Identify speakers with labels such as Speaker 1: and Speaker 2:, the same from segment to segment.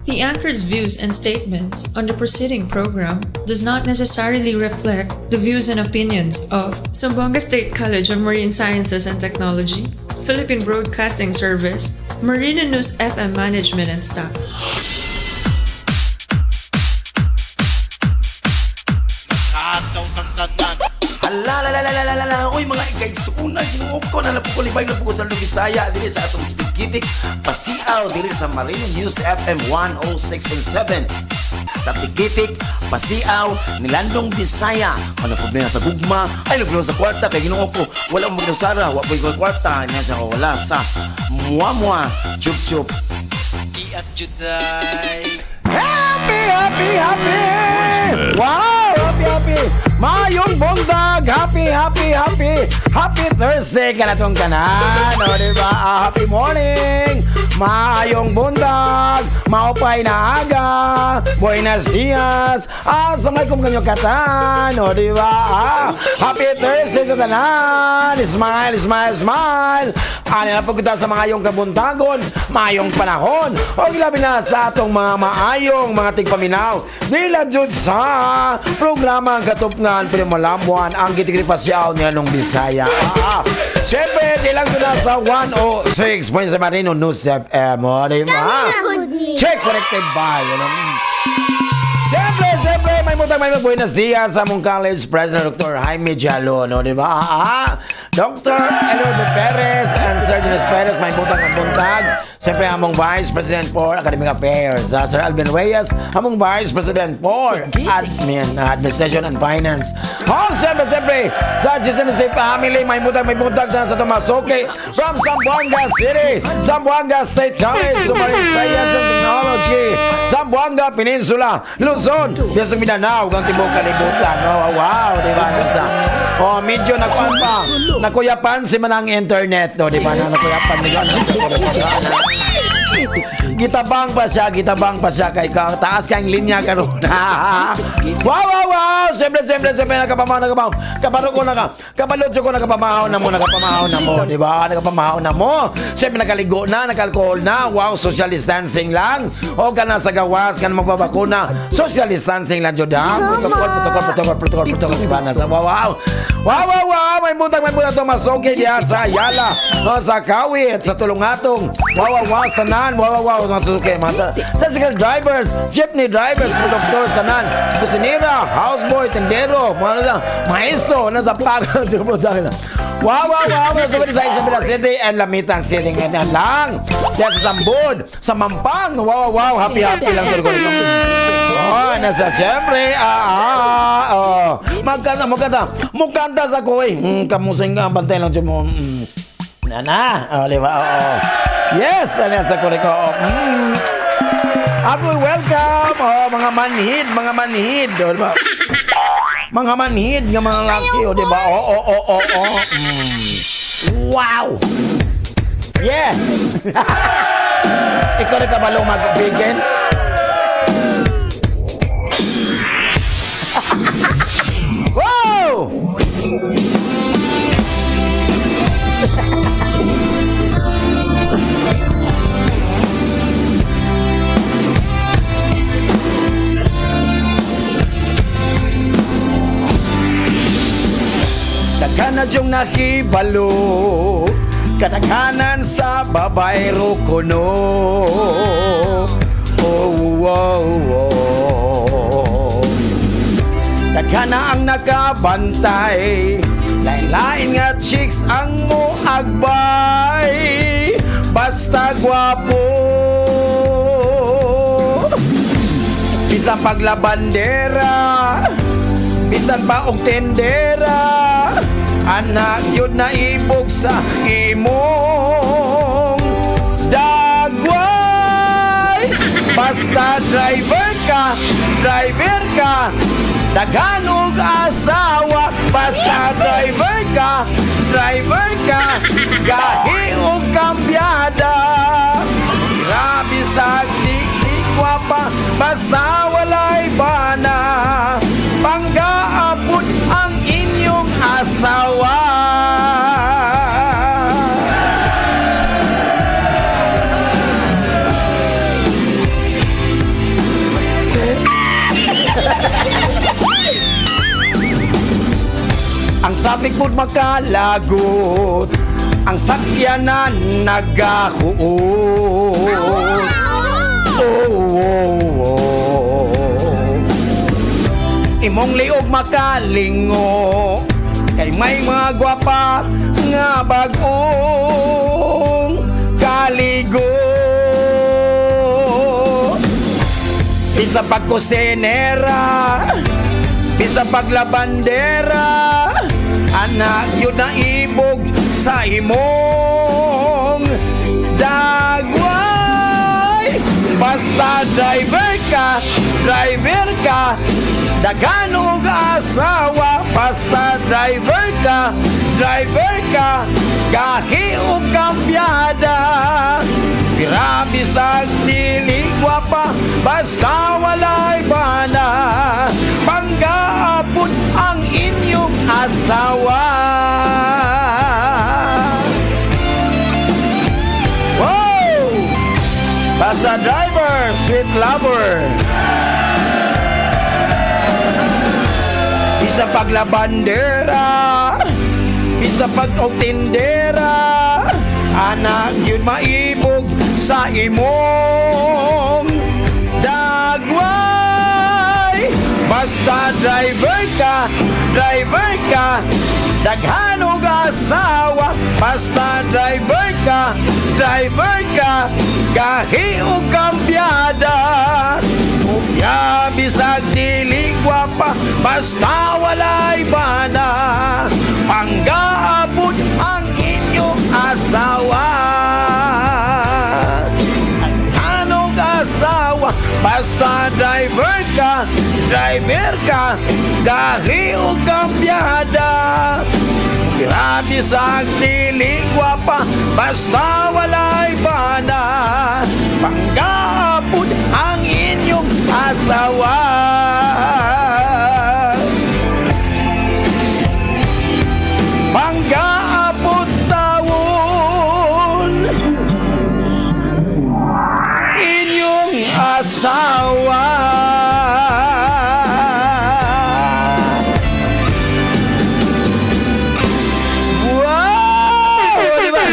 Speaker 1: The anchor's views and statements on the preceding program does not necessarily reflect the views and opinions of Zamboanga State College of Marine Sciences and Technology, Philippine Broadcasting Service, Marina News FM management and staff.
Speaker 2: Ala la la la la la la, uy, mga ikaigsuuna, Ginoo ko na ko libay na po ko sa Bisaya diri sa atong kitik-kitik pasiaw diri sa Marino News FM 106.7 sa Tikitik Pasiaw nilandong Bisaya. Ano problema sa gugma ay problema sa kwarta kay Ginoo ko wala mo magnusara, wa po kwarta niya siya, wala sa muamua chup chup.
Speaker 3: Iat juday.
Speaker 2: Happy, happy, happy! Wow! Happy, happy! Mayong buntag! Happy, happy, happy! Happy Thursday ka na tong kanan! O, diba? Ah, happy morning! Maayong buntag! Maupay na aga! Buenos dias! Ah, samay kong kanyo katan! O, diba? Ah, happy Thursday sa tanan! Smile, smile, smile! Ano na pagkita sa mga iyong kabuntagon, maayong panahon, o gilabi na sa atong mga maayong mga tigpaminaw. Dila jud sa programa ang katupngan pinamalamuan ang kitikiri pasyaw nila nung Bisaya. Ah, siyempre, di lang na sa 106.7 Marino News FM. O, di ba? Check connected by. Ano? Siyempre, siyempre, may mutang may buenos dias sa among college president, Dr. Jaime Jalo, no, di ba? Ah, ah. Dr. Eduardo Perez and Sir Jonas Perez, may butang ang buntag. Siyempre, among Vice President for Academic Affairs, Sir Alvin Reyes, among Vice President for Admin, Administration and Finance. Oh, siyempre, siyempre, sa GCMC family, may butang sa Tomasoke from Zamboanga City, Zamboanga State College, Marine Science and Technology, Zamboanga Peninsula, Luzon, Bisong Mindanao, hanggang tibok kalibutan. Oh, wow, di ba? Nasa, oh, medyo nakuan pa. Nakuyapan si manang internet, no, di ba? Na nakuyapan medyo ano gitabang pa siya, gitabang pa siya kay ka, taas kang linya karon. Wow, wow, wow! Siyempre, siyempre, siyempre, nakapamahaw, nakapamahaw. Kabalo ko naka, kabalo ko nakapamahaw na mo, nakapamahaw na mo, di ba? Nakapamahaw na mo. Siyempre, nakaligo na, nakalkohol na. Wow, social distancing lang. O ka na sa gawas, ka na magbabakuna. Social distancing lang, jud ha? Protocol, protocol, protocol, protocol, protocol, di ba? Nasa, wow, wow. Wow, wow, wow! May butang Tomasoke diya sa Ayala, no, sa Kawit, sa Tulungatong. Wow, wow, wow, tanan. Wow, wow, wow, mga susuke, mga tricycle drivers, jeepney drivers, productors, tanan, kusinera, houseboy, tendero, mga ano lang, maestro, nasa pagal, wow, wow, wow, mga susuke sa Isabela City and Lamitan City. Ngayon lang. Diyan sa Sambod, sa Mampang, wow, wow, wow, happy, happy lang. Oh, nasa siyempre, oh. Magkanta, magkanta. Mukanta sa ko eh. Kamusing nga, bantay lang dyan mo. Nana, oh, di ba? Oo. Yes, ano sa koreko. Oh. Ako welcome. Oh, mga manhid, mga manhid. Oh, di ba? Mga manhid nga mga laki, oh, di ba? Oo, oo, oo, oo. Wow! Yeah! Ikaw rin kabalo mag-vegan? Wow! Daghan na diyong nahibalo, kadaghanan sa babayro kuno. Oh, oh, oh. Daghan na ang nakabantay, lain-lain nga chicks ang moagbay, basta gwapo. Bisan paglabandera, bisan pa og tendera, anak yun na ibog sa imong dagway. Basta driver ka, daghan og asawa. Basta driver ka, gahi og kambyada. Grabe sa di gwapa, basta walay bana, panggaapod ang inyong asawa. traffic pud makalagot, ang sakyanan nagahuot. Oh. Imong liog makalingo kay may mga gwapa nga bagong kaligo. Bisa pagkusinera, bisa paglabandera, anak yun na ibog sa imong dagway. Basta driver ka, daghan og asawa. Basta driver ka, gahi og kambyada. Grabe sa dili gwapa, basta walay bana, panggaapod ang inyong asawa. Wow! Basta driver, sweet lover. Bisa paglabandera, bisa pag tindera, anak yun maibog sa imong dagway. Basta driver ka, daghan og asawa. Basta driver ka, gahi og kambyada. Kopya bisag dili gwapa, basta walay bana, panggaapod ang inyong asawa. Anong asawa? Basta driver ka, gahi og kambyada. Grabe sa dili gwapa, basta walay bana, panggaapod ang inyong asawa. Panggaapod tawon inyong asawa. Wow! Di ba?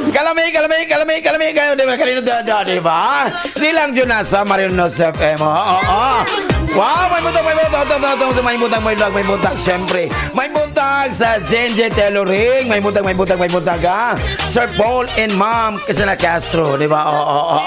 Speaker 2: Kalami, kalami, kalami, kalami kayo, di ba? Kanino da, da, di ba? Di lang dyan nasa Marinos FM. Oo. Wow, may butang, may butang, may butang, may butang, may butang, may butang, siyempre. May butang sa Zenje Tailoring, may butang, may butang, may butang, ha? Sir Paul and Ma'am Cristina Castro, di ba? Oo.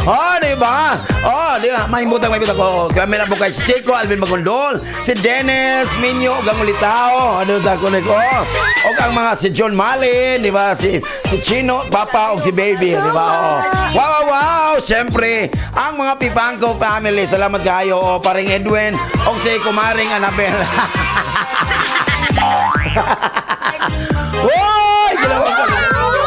Speaker 2: Oh, di ba? Oh, di ba? May butang, may butang. Oo, kami lang po kay si Chico, Alvin Magundol, si Dennis Minyo, ug ang Ulitao, ano sa kunik, oh. Og ang mga si John Malin, di ba? Si Chino, Papa, og si Baby, di ba? Oo. Wow. Siyempre, ang mga Pipangko family, salamat kayo, o paring Edwin, og si Kumaring Annabel. Hoy! Ginawa ko.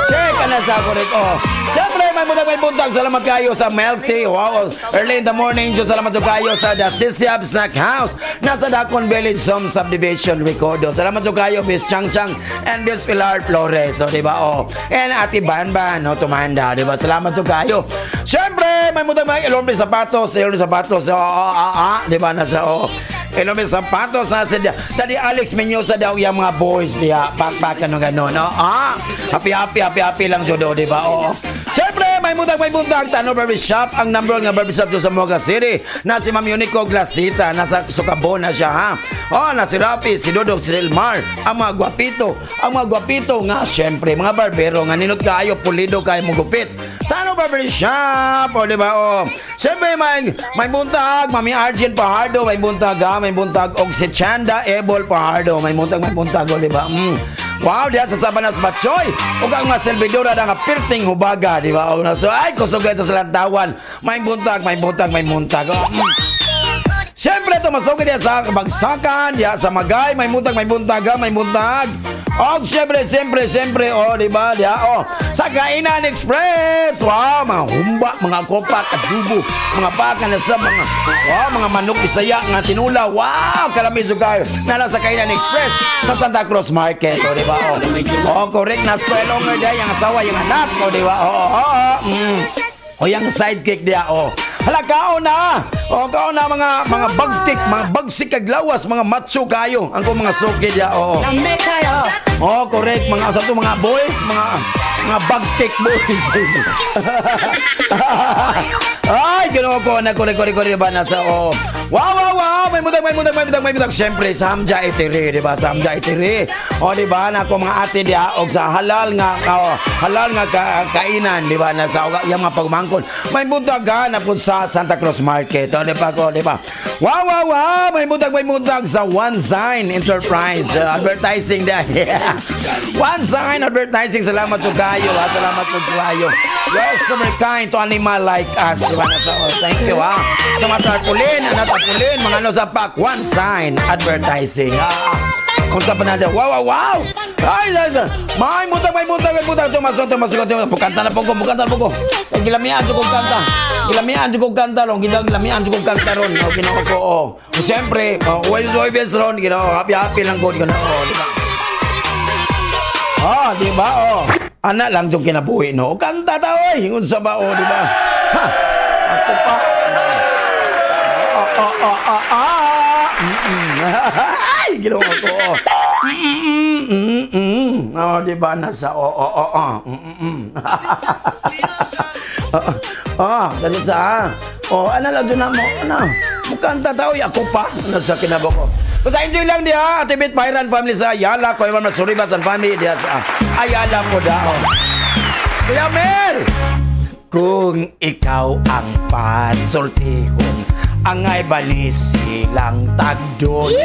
Speaker 2: Check ka na sa kunik, oh. Siyempre, may buntag, may buntag. Salamat kayo sa milk tea. Wow. Early in the morning, Diyos, salamat kayo sa The Sisiab Snack House. Nasa Dakon Village, Som Subdivision, Ricodo. Salamat kayo, Miss Chang Chang and Miss Pilar Flores. So, di ba? Oh. And Ate Banban, no, Tumanda, di ba? Salamat kayo. Siyempre, may buntag, may Elombre Sapatos, Elombre Sapatos. Oh, di ba? Nasa, oh. Elombre Sapatos, nasa Daddy Alex Menyosa daw yung mga boys diya. Pakpak, ano, gano'n. No? Ah, happy, happy, happy, happy lang, Jodo, di ba? Oo. Siyempre, may buntag, may buntag. Tano Barber Shop, ang number 1 nga barber shop doon sa Moga City. Na si Ma'am Yunico Glasita, nasa Sukabona siya, ha? Oh, na si Rafi, si Dodong, si Delmar, ang mga gwapito nga, siyempre, mga barbero nga ninot kayo, pulido kayo mo gupit. Tano Barber Shop, o, di ba? Oh. Siyempre, may buntag, Mami Arjun Pajardo, may buntag, ha? May buntag, og si Chanda Ebol Pajardo, may buntag, o, di ba? Wow, diha sa Sabanas Batchoy. Ug ang mga servidora nga pirting hubaga, di ba? Og so, ay, kusog sa salantawan. May buntag, may buntag, may buntag. Oh. Siyempre, tumasok diha sa Bagsakan, diha sa Magay, may buntag, may buntag, ha, may buntag. Og siyempre, siyempre, siyempre, oh, di ba? Diha, oh, sa Kainan Express. Wow, mga humba, mga kopak, adubo, mga baka na sa mga, wow, mga manok Bisaya nga tinula. Wow, kalami kayo. Nala sa Kainan Express sa Santa Cruz Market, oh, di ba? Oh, oh correct na square longer diha, yung asawa, yung anak, oh, di ba? Oh. O yung sidekick diya, oh. Hala, kaon na! O kao na mga bagtik, mga bagsik kag lawas, mga macho kayo. Ang kong mga suki diya, oo. Oh, correct. Mga sa to mga boys, mga bagtik boys. Ay, Ginoo ko na kore kore kore ba nasa, oh. Wow. May mutag, may mutag, may mutag, may mutag. Syempre, sa Hamja Itiri, di ba? Sa Hamja Itiri. O, di ba? Na ako mga ate diya og sa halal nga oh, halal nga kainan, di ba? Nasa og yang mga pagmangkon. May butag ha, na pud sa Santa Cruz Market. O, di ba ko, di ba? Wow. May mutag sa One Sign Enterprise Advertising diya. One Sign Advertising. Salamat po kayo, ha. Salamat po kayo. Yes, super kind to animal like us. Di ba? Nasa, oh, thank you, ha. Sa mga tarpaulin, ano, tarpaulin, mga ano sa pack. One Sign Advertising. Ah. Kung sa panada. Wow. Ay, ay, ay. May mutag, may mutag, may mutag. Tumasok, tumasok, tumasok. Pukanta na po ko, pukanta na po ko. Ay, gilamian ko kanta. Gilamian ko kanta ron. Gilamian ko kanta ron. Oh, Ginoo ko, oh. Siyempre, oh, well, Huwebes ron. Ginoo, happy, happy lang ko. Ginoo, di ba? Oh, di ba? Oh. Ana lang yung kinabuhi, no? Kanta ta, oy. Ingon sa ba, oh, di ba? Ha? Ako pa. Oh. Ay, Ginoo ko, oh. Oh, di ba? Nasa, oh. Oh, dali sa, ah. Oh, ano lang dyan na mo, ano? Mukanta ta, oy, ako pa. Ano sa kinabo ko. Basta enjoy lang diha, Ate Bit Pairan family sa Ayala, Kuya Mama Suribas and family diha sa Ayala po da. Oh. Kuya Mel! Kung ikaw ang pasultihon, angay ba ni silang tagdon?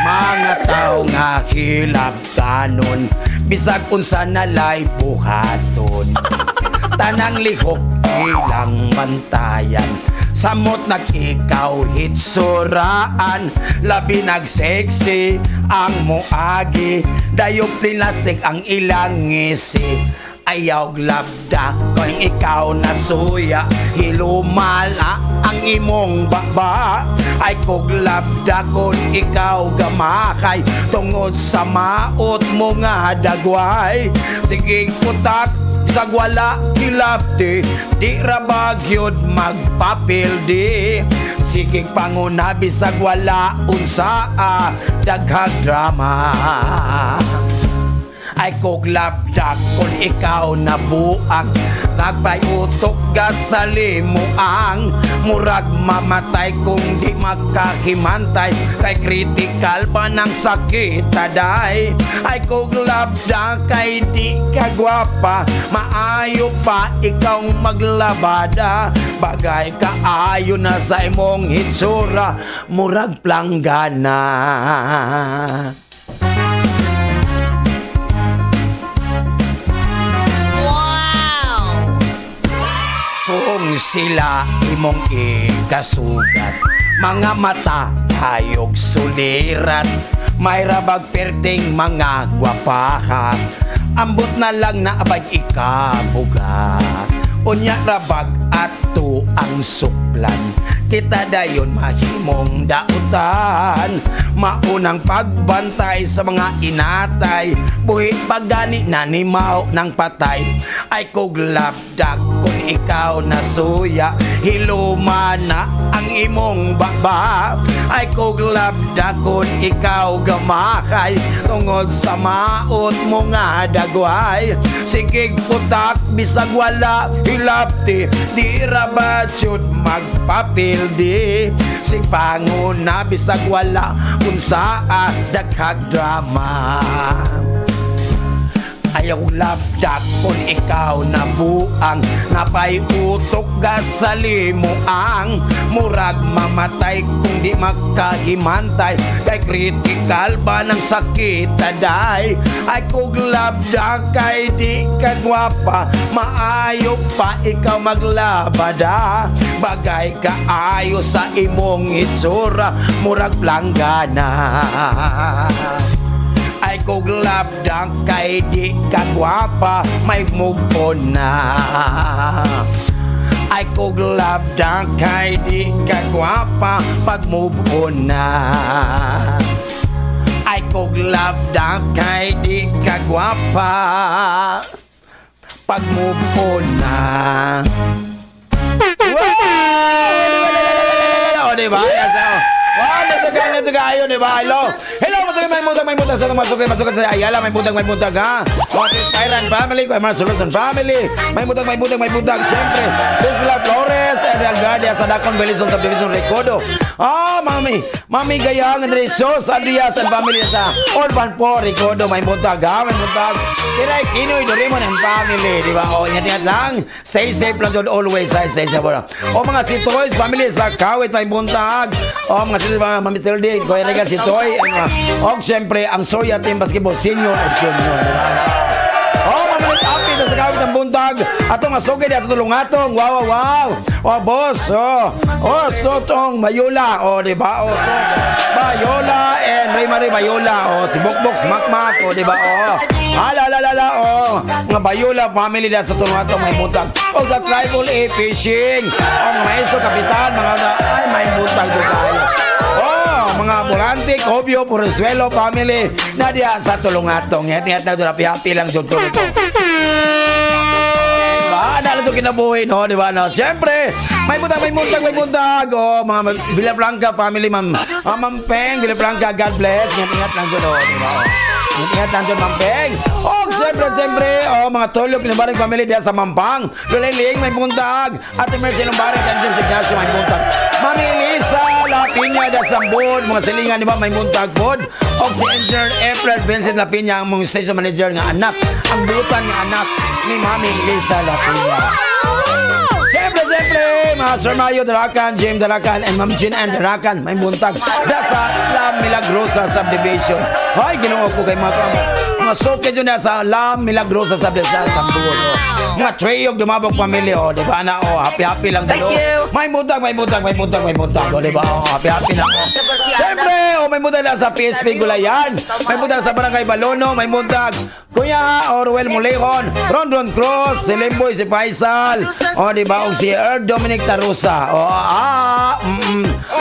Speaker 2: Mga tao nga hilabtanon, bisag unsa nalay buhaton. Tanang lihok ilang bantayan, samot nag ikaw hitsuraan, labi nag sexy ang muagi, dayop plastic ang ilang ngisi. Ayaw labda kung ikaw nasuya, hilumala ang imong baba. Ay kog labda kung ikaw gamakay, tungod sa maot mo nga dagway. Sige putak bisag wala kilapti, di ra bagyod magpapildi. Sige panguna bisag wala unsa, daghag drama. Ay kog labdak kung ikaw nabuang, nagpay utok ga sa limuang, murag mamatay kung di makahimantay, kay critical pa ng sakit taday. Ay kog labdak kay di ka gwapa, maayo pa ikaw maglabada, bagay kaayo na sa imong hitsura, murag planggana.
Speaker 4: Wow!
Speaker 2: Kung sila imong ikasugat, mga mata hayog sulirat, may rabag perting mga gwapaha, ambot na lang na abag ikabuga. Unya rabag ato ang suklan, kita dayon mahimong dautan. Maunang pagbantay sa mga inatay, buhi paggani na ni mao ng patay. Ay kog labdak kung ikaw nasuya, hiluma na ang imong baba. Ay kog labdak kung ikaw gamakay, tungod sa maot mo nga dagway. Sige putak bisag wala hilapti, di ra ba jud magpapildi. Sig panguna bisag wala unsa, daghag drama. Ayaw labdak kung ikaw nabuang, napay utok ga sa limuang, murag mamatay kung di makahimantay, kay critical ba ng sakit taday. Ay kog labdak kay di ka gwapa, maayo pa ikaw maglabada, bagay kaayo sa imong itsura, murag planggana. Ay kog labdang kay di ka gwapa, may move on na. Ay kog labdang kay di ka gwapa, pag move on na. Ay kog labdang kay di ka gwapa, pag move on na. Wow! kayo, di ba? Hello. Hello, masugay, may mutag, may mutag sa masugay, masugay sa Ayala, may mutag, ha? O, Tyran family, Kuya Mar Solution family, may mutag, may mutag, may mutag, siyempre. Priscilla Flores, Real Guardia sa Dakon Belizon Subdivision Recodo. Ah, mami, mami Gayang Andresos, Andreas and family sa Urban 4 Recodo, may mutag, ha? May mutag. Tiray Kinoy Doraemon and family, di ba? O, ingat-ingat lang. Stay safe lang dyan always, ha? Stay safe. O, mga si Toys family sa Kawit, may buntag. O, mga si mga Mami Tilde, Kuya Regan, si Toy. Ang, o, siyempre, ang Soya Team Basketball Senior at Junior, di ba? Oh, mamalit api na sa kawit ng buntag. Ato nga sugay sa tulungatong. Wow. Oh, boss. Oh, oh, sotong Mayola. Oh, di ba? Oh, to. Mayola and Ray Marie Mayola. Oh, si Bokbok, si Makmak. Oh, di ba? Oh. Ala, ala, ala, oh. Mga Bayola family na sa tulungatong may buntag. Oh, sa Tribal A Fishing. Oh, mga maestro, kapitan, mga ay, may buntag doon tayo. Oh, mga Volante, Cobio, Porezuelo family na diya sa tulungatong. Ingat-ingat na doon, happy-happy lang doon. Diba? Ano ito kinabuhi, no? Di ba? No? Siyempre, may buntag, may buntag, may buntag. Oh, mga Villafranca family, ma'am. Ah, Ma'am Peng, Villafranca, God bless. Ingat-ingat lang doon, oh, di ba? Oh. Ingat lang doon, Ma'am Peng. Oh, siyempre, siyempre, oh, mga Tolyo, Kinabaring family diya sa Mampang. Luliling, may buntag. Ate Mercy Lumbaring, Tanjong Ignacio, may buntag. Mami Elisa, La Piña, da Sambod, mga silingan, di ba, may buntag pod. O si Engineer April Vincent La Piña, ang mga station manager nga anak, ang butan nga anak ni Mami Elisa La Piña. Siyempre, siyempre, mga Sir Mario Darakan, James Darakan, and Ma'am Jean Ann Darakan, may buntag. Da sa La Milagrosa Subdivision. Hoy, ginoo ko kay mga soke dyan na sa La Milagrosa Subdivision sa Sambuol. Oh. Mga Treyog, Dumabog family, oh, di ba na, oh, happy-happy lang
Speaker 1: Thank
Speaker 2: dito.
Speaker 1: you.
Speaker 2: May buntag, may buntag, may buntag, may buntag, oh, di ba? Oh, happy-happy lang. Oh. Siyempre, oh, may buntag na sa PSP Gulayan. May buntag sa Barangay Balono, may buntag. Kuya Orwell Mulejon, Rondon Cruz, si Limboy, si Faisal, oh, di ba? O si Earl Dominic Tarusa. Oh, ah,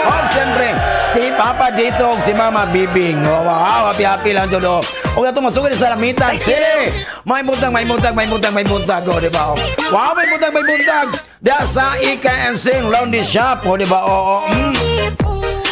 Speaker 2: Oh, siyempre, si Papa dito, og si Mama Bibing. Oh, wow, happy-happy lang dyan, oh. O, ito masugod sa Lamitan City. May buntag, may buntag, may buntag, may buntag, oh, di ba? Oh. Wow, may buntag, may buntag. Diya sa Ika and Sing Laundry Shop, oh, di ba? Oh.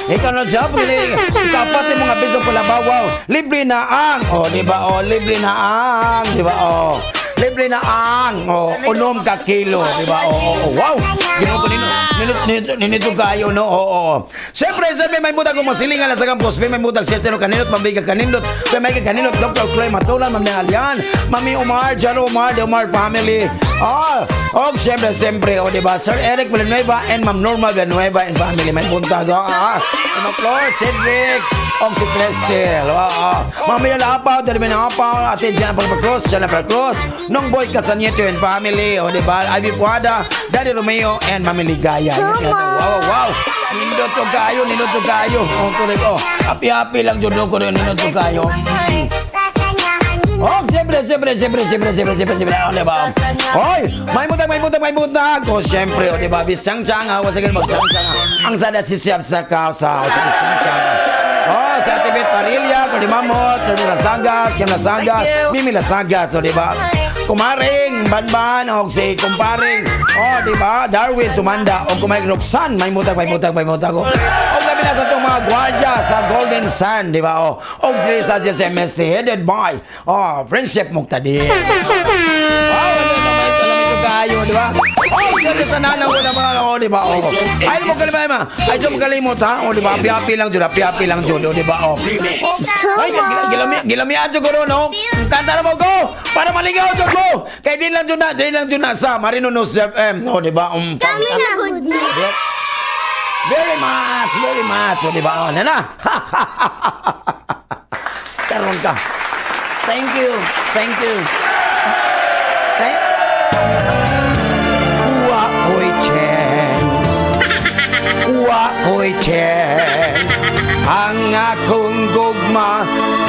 Speaker 2: Ikaw na siya, pag ikapat yung mga piso pala ba, wow, libre na ang, oh, di ba, oh, libre na ang, di ba, oh, libre na ang, oh, unom ka kilo, di ba, oh, wow, ginoo ko nino, nino, nino, ninito kayo, no, oh. Siyempre, siyempre, may butag kung masilingan na sa campus, may butag, siyerte, no, kaninot, mambiga, kaninot, may kaninot, Dr. Clay Matulan, Ma'am Alian, Mami Omar, Jaro Omar, the Omar family, oh, oh, siyempre, siyempre, oh, di ba, Sir Eric Villanueva and Ma'am Norma Villanueva and family, may buntag, oh, ah, Ma'am Flor, Cedric, og si Crestel. Oo. Mami Lapaw, Darwin Apaw, Ate Gianna Palma Cruz, Gianna Cruz, Nong Boy Castañeto and family, o di ba? Ivy Puada, Daddy Romeo, and Mami Ligaya. Wow. Nindot to kayo, nindot to kayo. Oh, correct, oh. Happy-happy lang jud ko rin, nindot to kayo. Oh, siyempre, siyempre, siyempre, siyempre, siyempre, siyempre, siyempre, oh, di ba? Hoy, may butag, may butag, may butag. Oh, siyempre, oh, di ba? Bisang chang, ha? Once again, mag-chang chang, ha? Ang sada si Siyab sa ka, sa bisang chang, ha? Oh, sa Tibet Parilla, Kodi Mamot, Kodi Lasagas, Kim Lasagas, Mimi Lasagas, oh, di ba? Kumaring, Banban, o si Kumparing, oh, di ba? Darwin Tumanda, o Kumaring Roxanne, may mutag, may mutag, may mutag, oh. O sabi na sa itong mga gwardiya sa Golden Sun, di ba? Oh, o diri sa SMSC, headed by, oh, Friendship Muktadi. Wow, ano naman, alam ito kayo, di ba? Oh, siyempre sa nanang ko naman, oh, di ba? Oh. Ay, mo kalimay, ma. Ay, mo kalimot, ha? Oh, di ba? Happy-happy lang dyan, happy-happy lang dyan, oh, di ba? Oh. Ay, gilamian dyan ko no? Kanta na mo, go! Para maligaw dyan ko! Kaya din lang dyan na, din lang dyan na sa Marinunos FM, no, di ba?
Speaker 4: Kami na good night.
Speaker 2: Very much, very much. O, di ba? O, na na. Karon ka. Thank you. Thank you. Thank Wa ko'y chance. Wa ko'y chance. Ang akong gugma,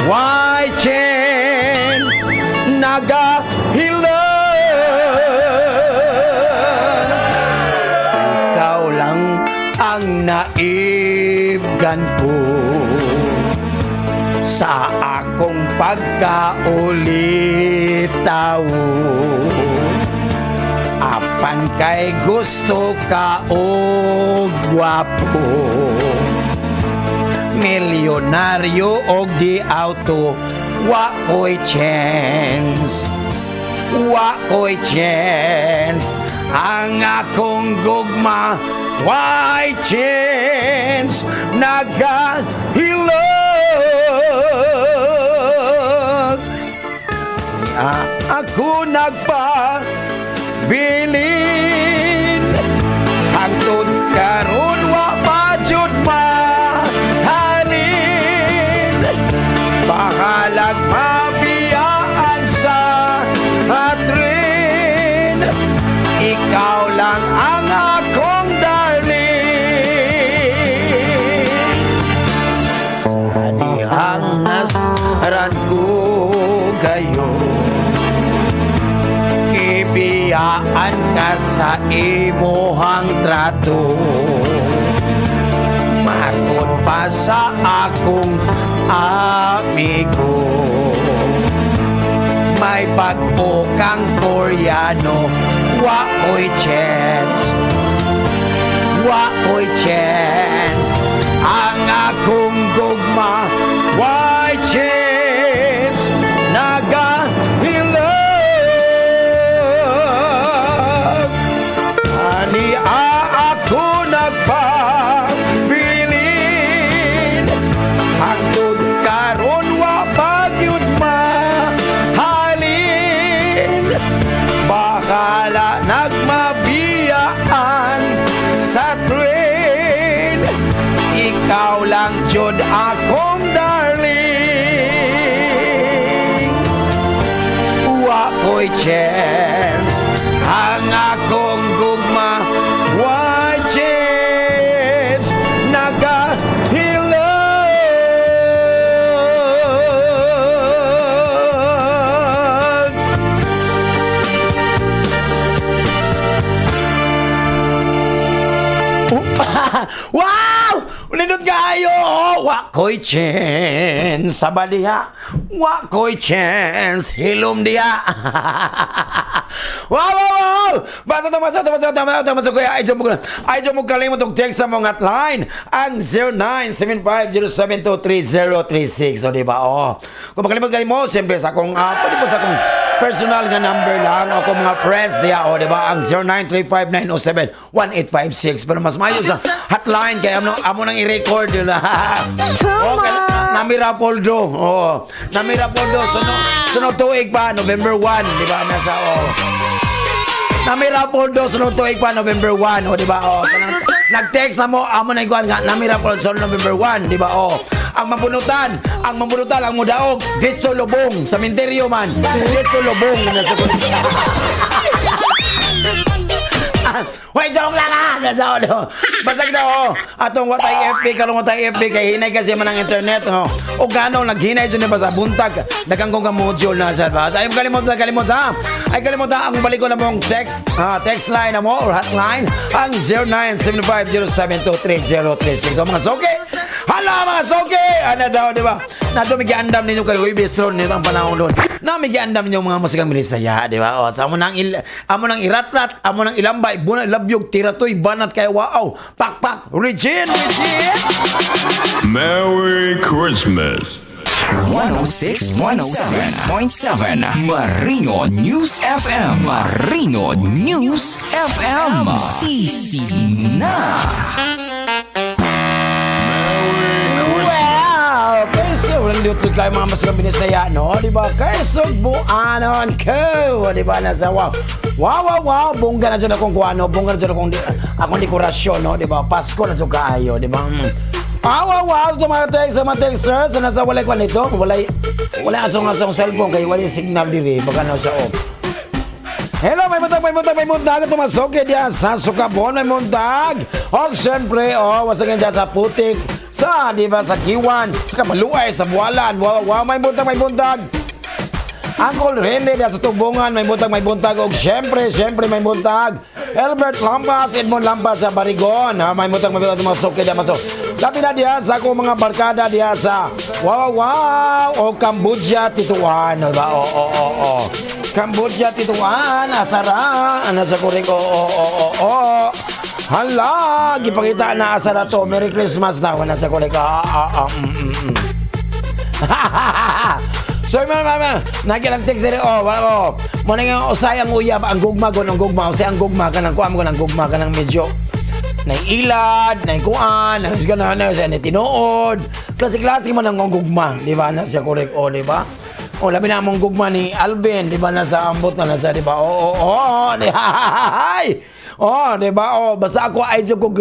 Speaker 2: why chance? Nagahila. Ikaw lang ang naibgan ko sa akong pagkaulitaw. Apan kay gusto ka og gwapo, Milyonaryo og di auto, wa ko'y chance. Wa ko'y chance. Ang akong gugma, way chance. Nagahilot. Ah, ako nagpabilin hangtod karon wa pa jud mahalin. Bahalag mabiyaan sa atrin, ikaw lang ang akong darling. Dihang nasran ko gayon, kibiyaan ka sa imuhang trato, matod pa sa akong amigo. May bag-o kang Koreano, wa ko'y chance. Wa ko'y chance. Ang akong gugma, way chance. Nagahilot. Ani ako nagpabilin hangtod karon wa pa gyud mahalin. Bahala nagmabiyaan sa train, ikaw lang jud akong darling. Wa ko'y chance. Ang akong gugma, way chance. Nagahilot. Wow! Ulindot kayo! Wa ko'y chance sa baliha. Wa ko'y chance. Hilom diha. Wow! Basta to, basta to, basta to, basta to, basta kuya. Ay, mo kalimot og text sa mong hotline. Ang 0975-072-3036. So, di ba? Oh. Kung makalimot kayo mo, siyempre sa akong, pwede po sa akong personal nga number lang o kung mga friends diha, o, di ba? Ang 0935-907-1856. Pero mas mayo sa hotline kay amo, amo nang i-record yun. Okay, nami raffle draw. Oo. Nami raffle draw. Sunod tuig pa, November 1, di ba? Nasa, oh. Nami raffle draw sunod tuig pa, November 1, o, di ba? Oh, kanang nag-text na mo, amo na iguan nga nami raffle sunod November 1, di ba? Oh. Ang mabunutan, ang mudaog, Ditso Lubong, sa Minteryo man. Ditso Lubong. Wait, joke lang ah! Nasa ulo. Basta kita, oh. Atong watay FB, karong watay FB, kay hinay kasi man ang internet, oh. O gano, naghinay dyan ba sa buntag. Dagang kong ka module na sa ba. Ay, kalimot sa kalimot ha. Ay, kalimot ha. Ang balik ko na mong text, text line na mo, or hotline, ang 0975-072-3036. So, mga soke, hala mga soke! Ano daw, di ba? Nato may giandam ninyo kay Uy Bistro nito ang panahon doon. Na may giandam ninyo mga musikang Binisaya, di ba? O, sa amo nang il, amo nang iratrat, amo nang ilambay, buna labyog, tiratoy, banat kay waaw, pakpak, Regine, Regine!
Speaker 5: Merry Christmas.
Speaker 6: 106 106.7 Marino News FM. Marino News FM. Sisi na.
Speaker 2: Wow! Kaysa walang dito kayo mga musikang Binisaya, no? Di ba? Kaysa buanon ko! Di ba? Nasa wow. Wow! Bongga na dyan akong kuano, bongga na dyan akong dekorasyon, no? Di ba? Pasko na dyan kaayo, di ba? Wow! Ito mga text, mga texters, nasa walay kwan nito. Walay asong-asong cellphone kay walay signal diri. Baka na siya off. Hello, may muntag, may muntag, may muntag. Ito masuki diyan sa Sukabon, may muntag. O, siyempre, oh, wasagin diyan sa Putik, sa, di ba, sa Kiwan, sa Kamaluay, sa Bualan. Wow, may muntag, may muntag. Uncle Rene diyan sa Tubungan, may buntag, may buntag. O, siyempre, may buntag. Albert Lampas, Edmond Lampas sa Barigon. Ha, may buntag, may buntag, mga suki diyan, masok. Labi na diyan sa akong mga barkada diyan sa wow, o Cambodia, Tituan. Diba? O. Cambodia, Tituan, asara, ana sa kurik, o. Hala, gipakita na asa na to. Merry Christmas na. Wala sa kulay ka. Ah, ah, mm. So, mga mama, nakilang text diri, oh, wala oh. Mo na nga usay ang uyab, ang gugma ko ng gugma, usay ang gugma kanang kuan ko ng gugma kanang medyo nailad, naikuan, na na siya ni tinuod. Klase-klase man ang gugma, di ba? Na siya correct, oh, di ba? Oh, labi na among gugma ni Alvin, di ba? Nasa ambot na nasa, di ba? Oo, oo, oo, di ay! Oh, di ba? Oh, basta ako ay jud ko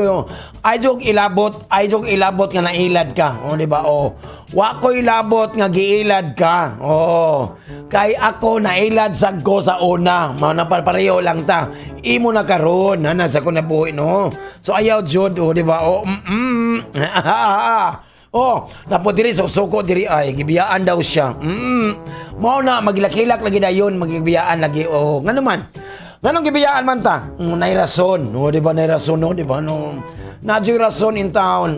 Speaker 2: ay jud ilabot, ay jud ilabot nga nailad ka. Oh, di ba? Oh. Wa ko ilabot nga giilad ka. Oo. Kay ako nailad sad ko sa una. Mao na pareho lang ta. Imo na karon, na nasa ko nabuhi no. So ayaw jud, oh, di ba? Oh, Oh, napo diri so suko diri ay gibiyaan daw siya. Mao na magilakilak lagi dayon, magibiyaan lagi. Oh, ngano man? Nganong gibiyaan man ta? Nay rason. Oh, di ba nay rason no, di ba no? Nadyo'y rason in town.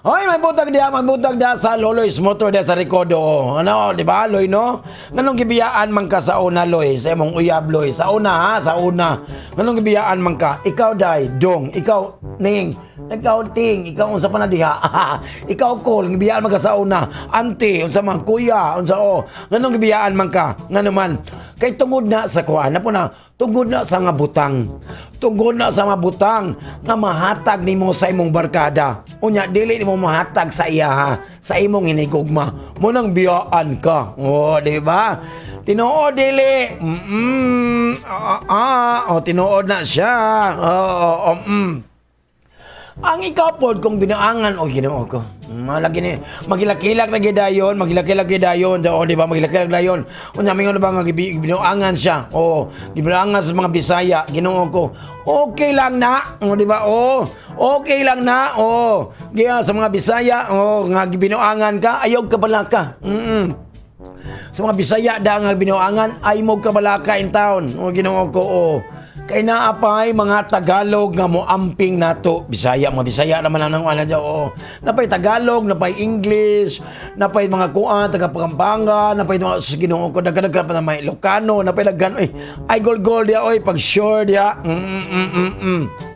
Speaker 2: Hoy, may butag diha sa Loloy's Motor diha sa Recodo. Ano, di ba, Loy, no? Nganong gibiyaan man ka sa una, Loy? Sa imong uyab, Loy. Sa una, ha? Sa una. Nganong gibiyaan man ka? Ikaw, Day, Dong. Ikaw, Ning. Ikaw, Ting. Ikaw, unsa pa na diha? Ikaw, Col. Gibiyaan man ka sa una. Auntie, unsa man, kuya, unsa, oh. Nganong gibiyaan man ka? Ngano man? Kay tungod na sa kuan na po na, tungod na sa nga butang. Tungod na sa mga butang nga mahatag nimo sa imong barkada. Unya dili nimo mahatag sa iya ha, sa imong hinigugma. Mo nang biyaan ka. Oh, di ba? Tinuod dili. Ah, ah, oh, tinuod na siya. Oh, oh, oh. Ang ikaw pod kung binaangan o Ginoo ko. Malagi ni magilakilak na gidayon, magilakilak gidayon, o di ba magilakilak dayon. Unya mingon ba nga gibinuangan siya? O gibinuangan sa mga Bisaya, Ginoo ko. Okay lang na, o di ba? O okay lang na, o giya sa mga Bisaya, o nga gibinuangan ka, ayaw ka balaka. Sa mga Bisaya da nga binuangan, ay mo kabalaka in town. O Ginoo ko, o. Kay naa pay mga Tagalog nga moamping nato. Bisaya, mga Bisaya naman ang ano dyan, oo. Napay Tagalog, napay English, napay mga kuan, taga Pampanga, napay mga sa Ginoo ko, daghan pa na may Ilocano, napay daghan, oy, ay gol gol dia, oy, pag sure dia.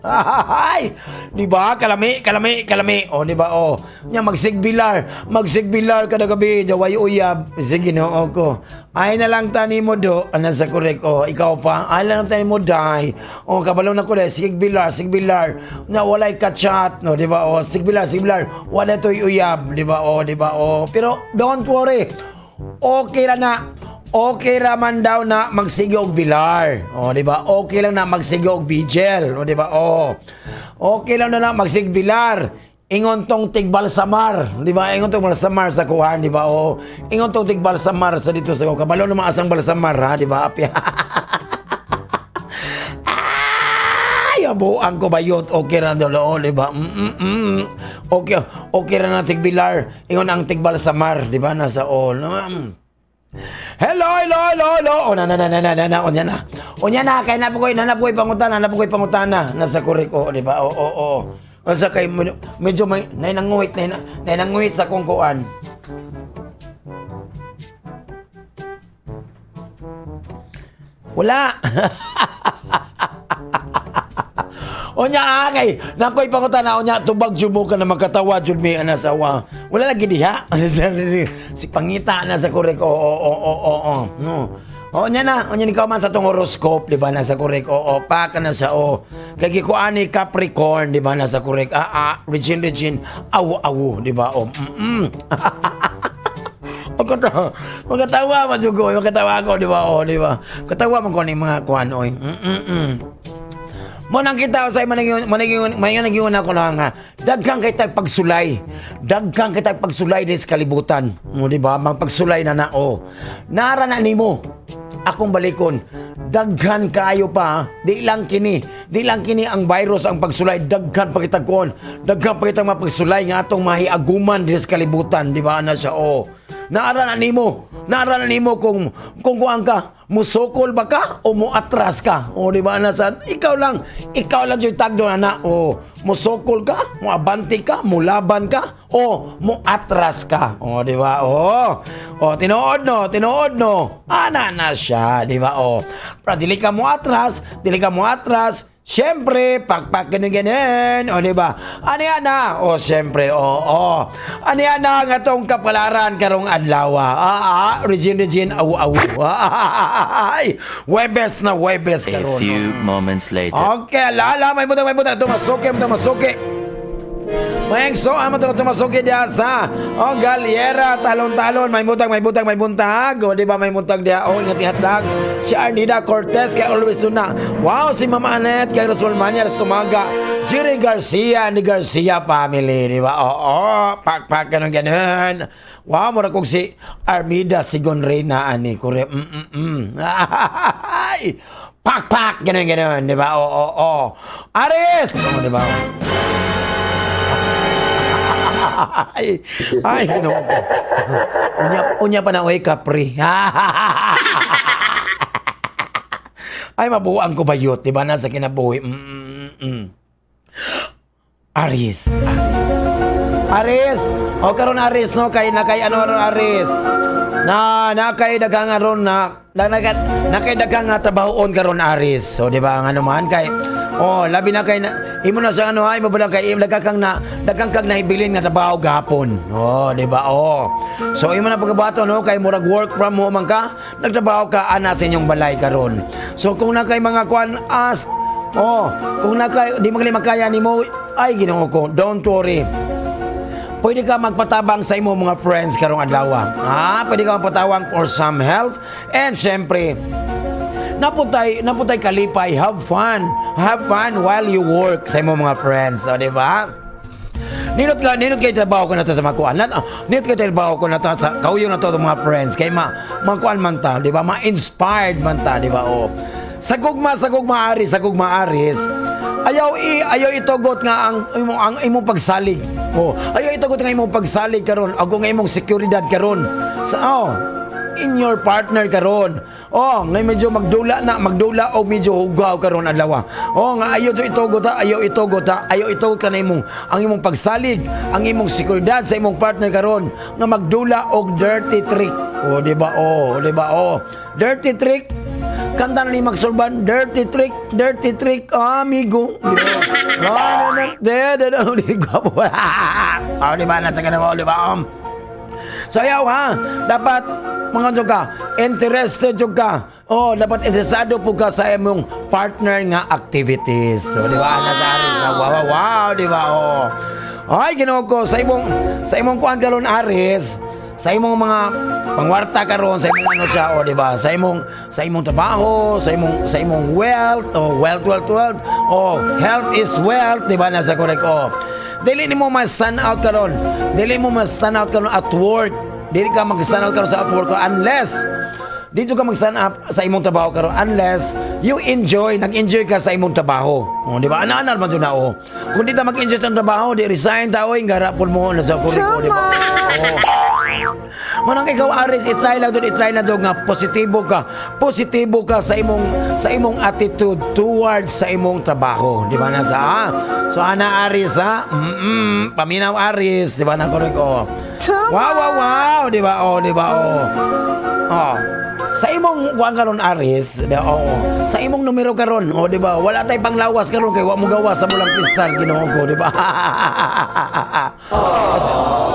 Speaker 2: Ay, di ba? Kalami, kalami, kalami. O, di ba? O, nya magsigbilar, magsigbilar kada gabi, jaway uyab. Sige, Ginoo ko. Ay na lang tani mo do, ano sa korek, o, ikaw pa, ay na lang tani mo day. O, kabalo na ko dahil, sigbilar, sigbilar, na walay ka-chat, no, di ba? O, sigbilar, sigbilar, wala to'y uyab, di ba? O, di ba? O, pero don't worry, okay ra na. Okay ra man daw na magsige og bilar. O, di ba? Okay lang na magsige og vigil. O, di ba? O. Okay lang na na magsige bilar. Ingon tong tigbalsamar, di ba? Ingon tong balsamar sa kuhan, di ba? O, ingon tong tigbalsamar sa dito sa kuhan. Kabalo na maasang balsamar, ha, di ba? Api. Ay, abuang ko bayot. Okay ra daw, o, di ba? Okay, okay ra na tigbilar. Ingon ang tigbalsamar, di ba? Nasa o. No? Hello, hello, hello, hello. O, na, na, na, na, na, na, na, o, na. O, na, na, kay nabukoy, na, nabukoy, pangutana, nabukoy, pangutana. Nasa kurik, o, di ba? O, o, o. O, sa kay, medyo may, nainanguhit, nainanguhit sa kungkuan. Wala. Onya kay nakoy pangutana onya tubag jud mo ka na makatawa jud mi ana sa wa. Wala lagi diha. Si pangita na sa korek. Oo oo oo oo. No. O nya na, onya ni man sa tong horoscope, di ba na sa korek. Oo, pa ka na sa o. Kay gikuan ni Capricorn, di ba na sa korek. Ah, ah, Regine Regine, awo awo, di ba? O. Magkatawa, magkatawa man jud ko, magkatawa ako, di ba? O, di ba? Katawa man ko ni mga kuan oy. Mo nang kita sa managing managing managing ako na nga daghan kay tag pagsulay. Daghan kay tag pagsulay dis kalibutan. Mo di ba? Magpagsulay na na o. Nara na nimo. Akong balikon. Daghan kaayo pa, ha? Di lang kini, di lang kini ang virus ang pagsulay, daghan pa kitag kuon. Daghan pa kitag mapagsulay nga atong mahiaguman dis kalibutan, di ba ana siya o. Naara na nimo. Naara na nimo kung kuan ka, musukol ba ka o muatras ka? O di ba na sa ikaw lang jud tagdo na na. O musukol ka, muabante ka, mulaban ka o muatras ka. O di ba? O. O tinuod no, tinuod no. Ana na siya, di ba? O. Pero dili ka muatras, dili ka muatras. Siyempre, pakpak ganun ganun. O, di ba? Ano yan na? O, siyempre, oo. Ano yan na ang atong kapalaran karong adlaw? Regine, Regine, awu, awu. Ay, Webes na Webes
Speaker 7: A
Speaker 2: karon.
Speaker 7: few moments later.
Speaker 2: Okay, lala, may butang, may butang. Tumasuki, tumasuki. Mayang so, amo to tumasuki diha sa oh, Galiera, talon-talon, may butang, may butang, may buntag. O, di ba, may buntag diha. Oh, ingat-ingat lang. Si Arnida Cortez, kay always suna. Wow, si Mama Annette, kay Roswell Mania, Tumaga. Jerry Garcia, ni Garcia family, di ba? Oo, pak-pak, ganun, ganun. Wow, mura kong si Armida Sigon Reyna, ani, kure. Ay, pak-pak, ganun, ganun, di ba? Oo. Aris! Oo, di ba? Ay, ay, Ginoo ko. Unya, unya pa na, oy, kapri. Ay, mabuang ko ba yun? Diba nasa kinabuhi? Aris. Aris. Aris! O karon Aris, no? Kay na kay ano aron Aris? Na na kay daghang aron na na na, na kay daghang nga trabahoon karon Aris. So di ba ang ano man kay oh labi na kay na, imo na sa ano ay mo ba kay im daghang kang na daghang kang nahibilin nga trabaho gahapon. Oh, di ba? Oh. So imo na pagkabato no kay murag work from home man ka, nagtrabaho ka ana sa inyong balay karon. So kung na kay mga kuan ask. Oh, kung na kay di magali makaya nimo ay Ginoo ko, don't worry. Pwede ka magpatabang sa imong mga friends karong adlaw. Ha? Pwede ka magpatabang for some help and syempre naputay kalipay, have fun. Have fun while you work sa imong mga friends, so, di ba? Nindot ka, nindot kay trabaho ko na to sa makuan. Nindot kay trabaho ko na to sa kauyo na to mga friends kay ma makuan man ta, di ba? Ma-inspired man ta, di ba? Oh. Sa gugma Aris, sa gugma Aris. Ayaw itugot nga ang imong pagsalig. Oh, ayaw itugot nga imong pagsalig karon, o nga imong seguridad karon. Sa oh, in your partner karon. Oh, ngay medyo magdula na, magdula o medyo hugaw karon adlaw. Oh, nga ayaw to itugot ha, ayaw itugot ha, ayaw itugot ka na imong ang imong pagsalig, ang imong seguridad sa imong partner karon nga magdula og dirty trick. Oh, di ba? Oh, di ba? Oh, dirty trick. Kanta na ni Max Urban, "Dirty trick, amigo." Di ba? Ah, na, na, de, de, de, de, gwapo. Oh, di ba? Nasa ganun, oh, di ba? So ayaw ha, dapat mga jud ka, interested jud ka. Oh, dapat interesado po ka sa imong partner nga activities. So, di ba? Nasa Aris na, wow, di ba? Oh. Ay, Ginoo ko sa imong kuan karon Aris, sa imong mga pangwarta karon, sa imong ano siya, oh, di ba? Sa imong trabaho, sa imong wealth, oh, wealth, wealth, wealth. Oh, health is wealth, di ba? Nasa correct, oh. Dili nimo mas stand out karon. Dili mo mas stand out karon at work. Dili ka mag-stand out karon sa at work unless dito ka mag-stand up sa imong trabaho karon unless you enjoy, nag-enjoy ka sa imong trabaho. Oh, di ba? Ana-ana man jud na oh. Kung di ta mag-enjoy sa imong trabaho, di resign ta oy, garapon mo na sa kulit ko, di ba? Oh. Manang ikaw Aris, i-try lang doon, i-try lang doon nga positibo ka. Positibo ka sa imong attitude towards sa imong trabaho, di ba na sa? Ah? So ana Aris ha? Paminaw Aris, di ba na ko? Wow, di ba? Oh, di ba? Oh. Oh. Sa imong kuan karon Aris, di oo. Sa imong numero karon, oh, di ba? Wala tay panglawas karon kay wa mo gawas sa bulang kristal, Ginoo ko, di ba?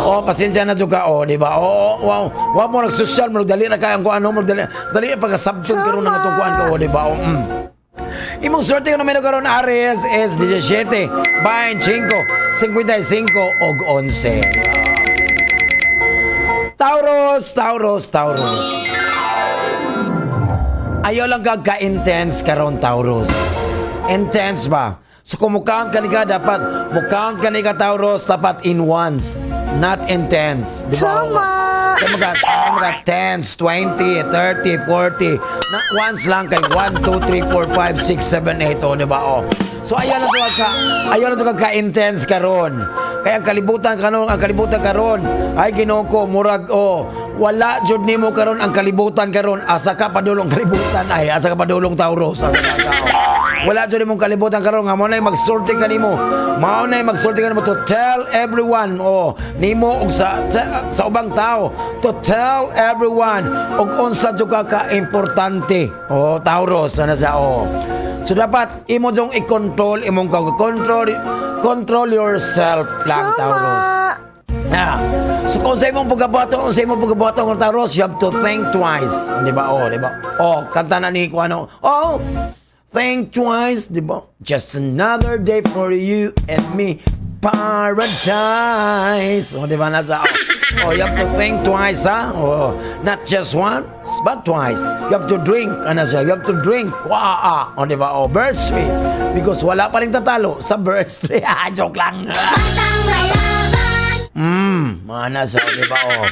Speaker 2: Oh, pasensya na jud ka, oh, di ba? Oh, wow. Wa mo nagsosyal mo dali na kay ang kuan mo dali. Dali na pagkasabton karon ng atong kuan ko, oh, di ba? Oh. Imong swerte nga numero karon Aries is 17, 25, 55 og 11. Taurus, Taurus, Taurus. Ayaw lang ka ka-intense karon Taurus. Intense ba? So kung mo-count ka ni ka, dapat mo-count ka ni ka Taurus, dapat in ones, not in tens. Di ba?
Speaker 4: Tama.
Speaker 2: Kaya mga tens, 20, 30, 40. Na, ones lang kay 1, 2, 3, 4, 5, 6, 7, 8. Oh, di ba? Oh. So ayaw lang to ka ka-intense karon. Kaya ang kalibutan karon, ay Ginoo ko, murag oh, wala jud nimo karon ang kalibutan karon. Asa ka padulong kalibutan ay, asa ka padulong Taurus, asa ka oh. Wala jud nimong kalibutan karon nga mao nay magsulti kanimo. Mao nay magsulti kanimo to tell everyone oh nimo og sa ubang tao to tell everyone og unsa jud ka ka importante. Oh, Taurus ana sa oh. So dapat imo jong i-control imong control, control yourself lang, Taurus. Yeah. So kung sa imong pagkabuhaton, kung sa imong pagkabuhaton ng Taurus, you have to think twice. Di ba? Oh, di ba? Oh, kanta na ni ko ano. Oh, think twice, di ba? Just another day for you and me. Paradise. Oh, di ba? Nasa, oh, you have to think twice, ha? Oh, not just once, but twice. You have to drink, ano siya? You have to drink. Waa, oh, di ba? Oh, Birch Tree. Because wala pa rin tatalo sa Birch Tree. Ah, joke lang. Mga nasa, di ba? Oh.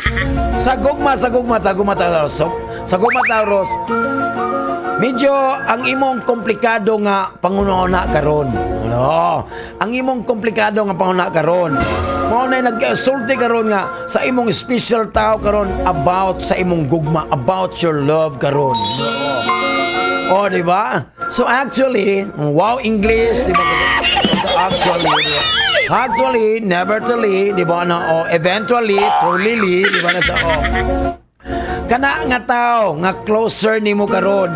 Speaker 2: Sa gugma, sa gugma, sa gugma, Taurus. So, sa gugma, Taurus, medyo ang imong komplikado nga panghunahuna karon. Ano? Ang imong komplikado nga panghunahuna karon. Mao na nagsulti karon nga sa imong special tao karon about sa imong gugma, about your love karon. Oh, di ba? So actually, wow, English, di ba? Actually, di ba? Actually, never to leave, di ba? Na, oh, eventually, truly, di ba? Nasa, oh. Kana nga tao nga closer nimo karon.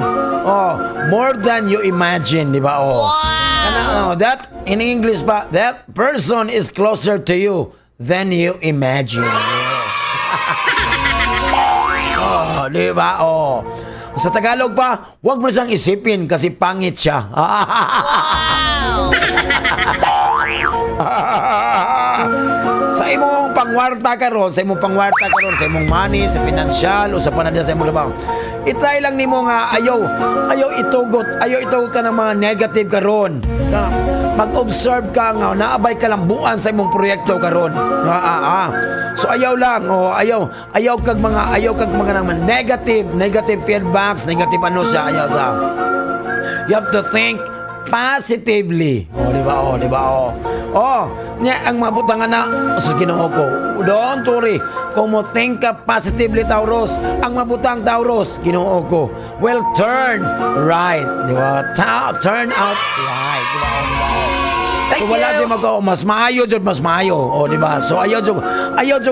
Speaker 2: Oh, more than you imagine, di ba? Oh. Kana, oh, that in English pa, that person is closer to you than you imagine. Oh, di ba? Oh. Sa Tagalog pa, huwag mo na siyang isipin kasi pangit siya. Wow! Sa imong pangwarta karon, sa imong pangwarta karon, sa imong money, sa financial o sa panadya sa imong trabaho. I-try lang nimo nga ayaw ayaw itugot ka ng mga negative karon. Mag-observe ka nga naabay ka lang buan sa imong proyekto karon. Ah. So ayaw lang, oh, ayaw kag mga naman negative, negative feedbacks, negative ano siya, ayaw sa. You have to think positively. Oh, di ba? Oh, di ba? Oh. Oh, nya ang mabutangan na sa Ginoo ko. Don't worry. Kung mo think ka positively, Taurus, ang mabutang, Taurus, Ginoo ko, will turn right, di ba? Turn out right, di ba? Oh, di ba? Oh.
Speaker 6: Thank
Speaker 2: So wala
Speaker 6: you.
Speaker 2: di magko mas maayo jud, mas maayo. Oh, di ba? So ayaw jud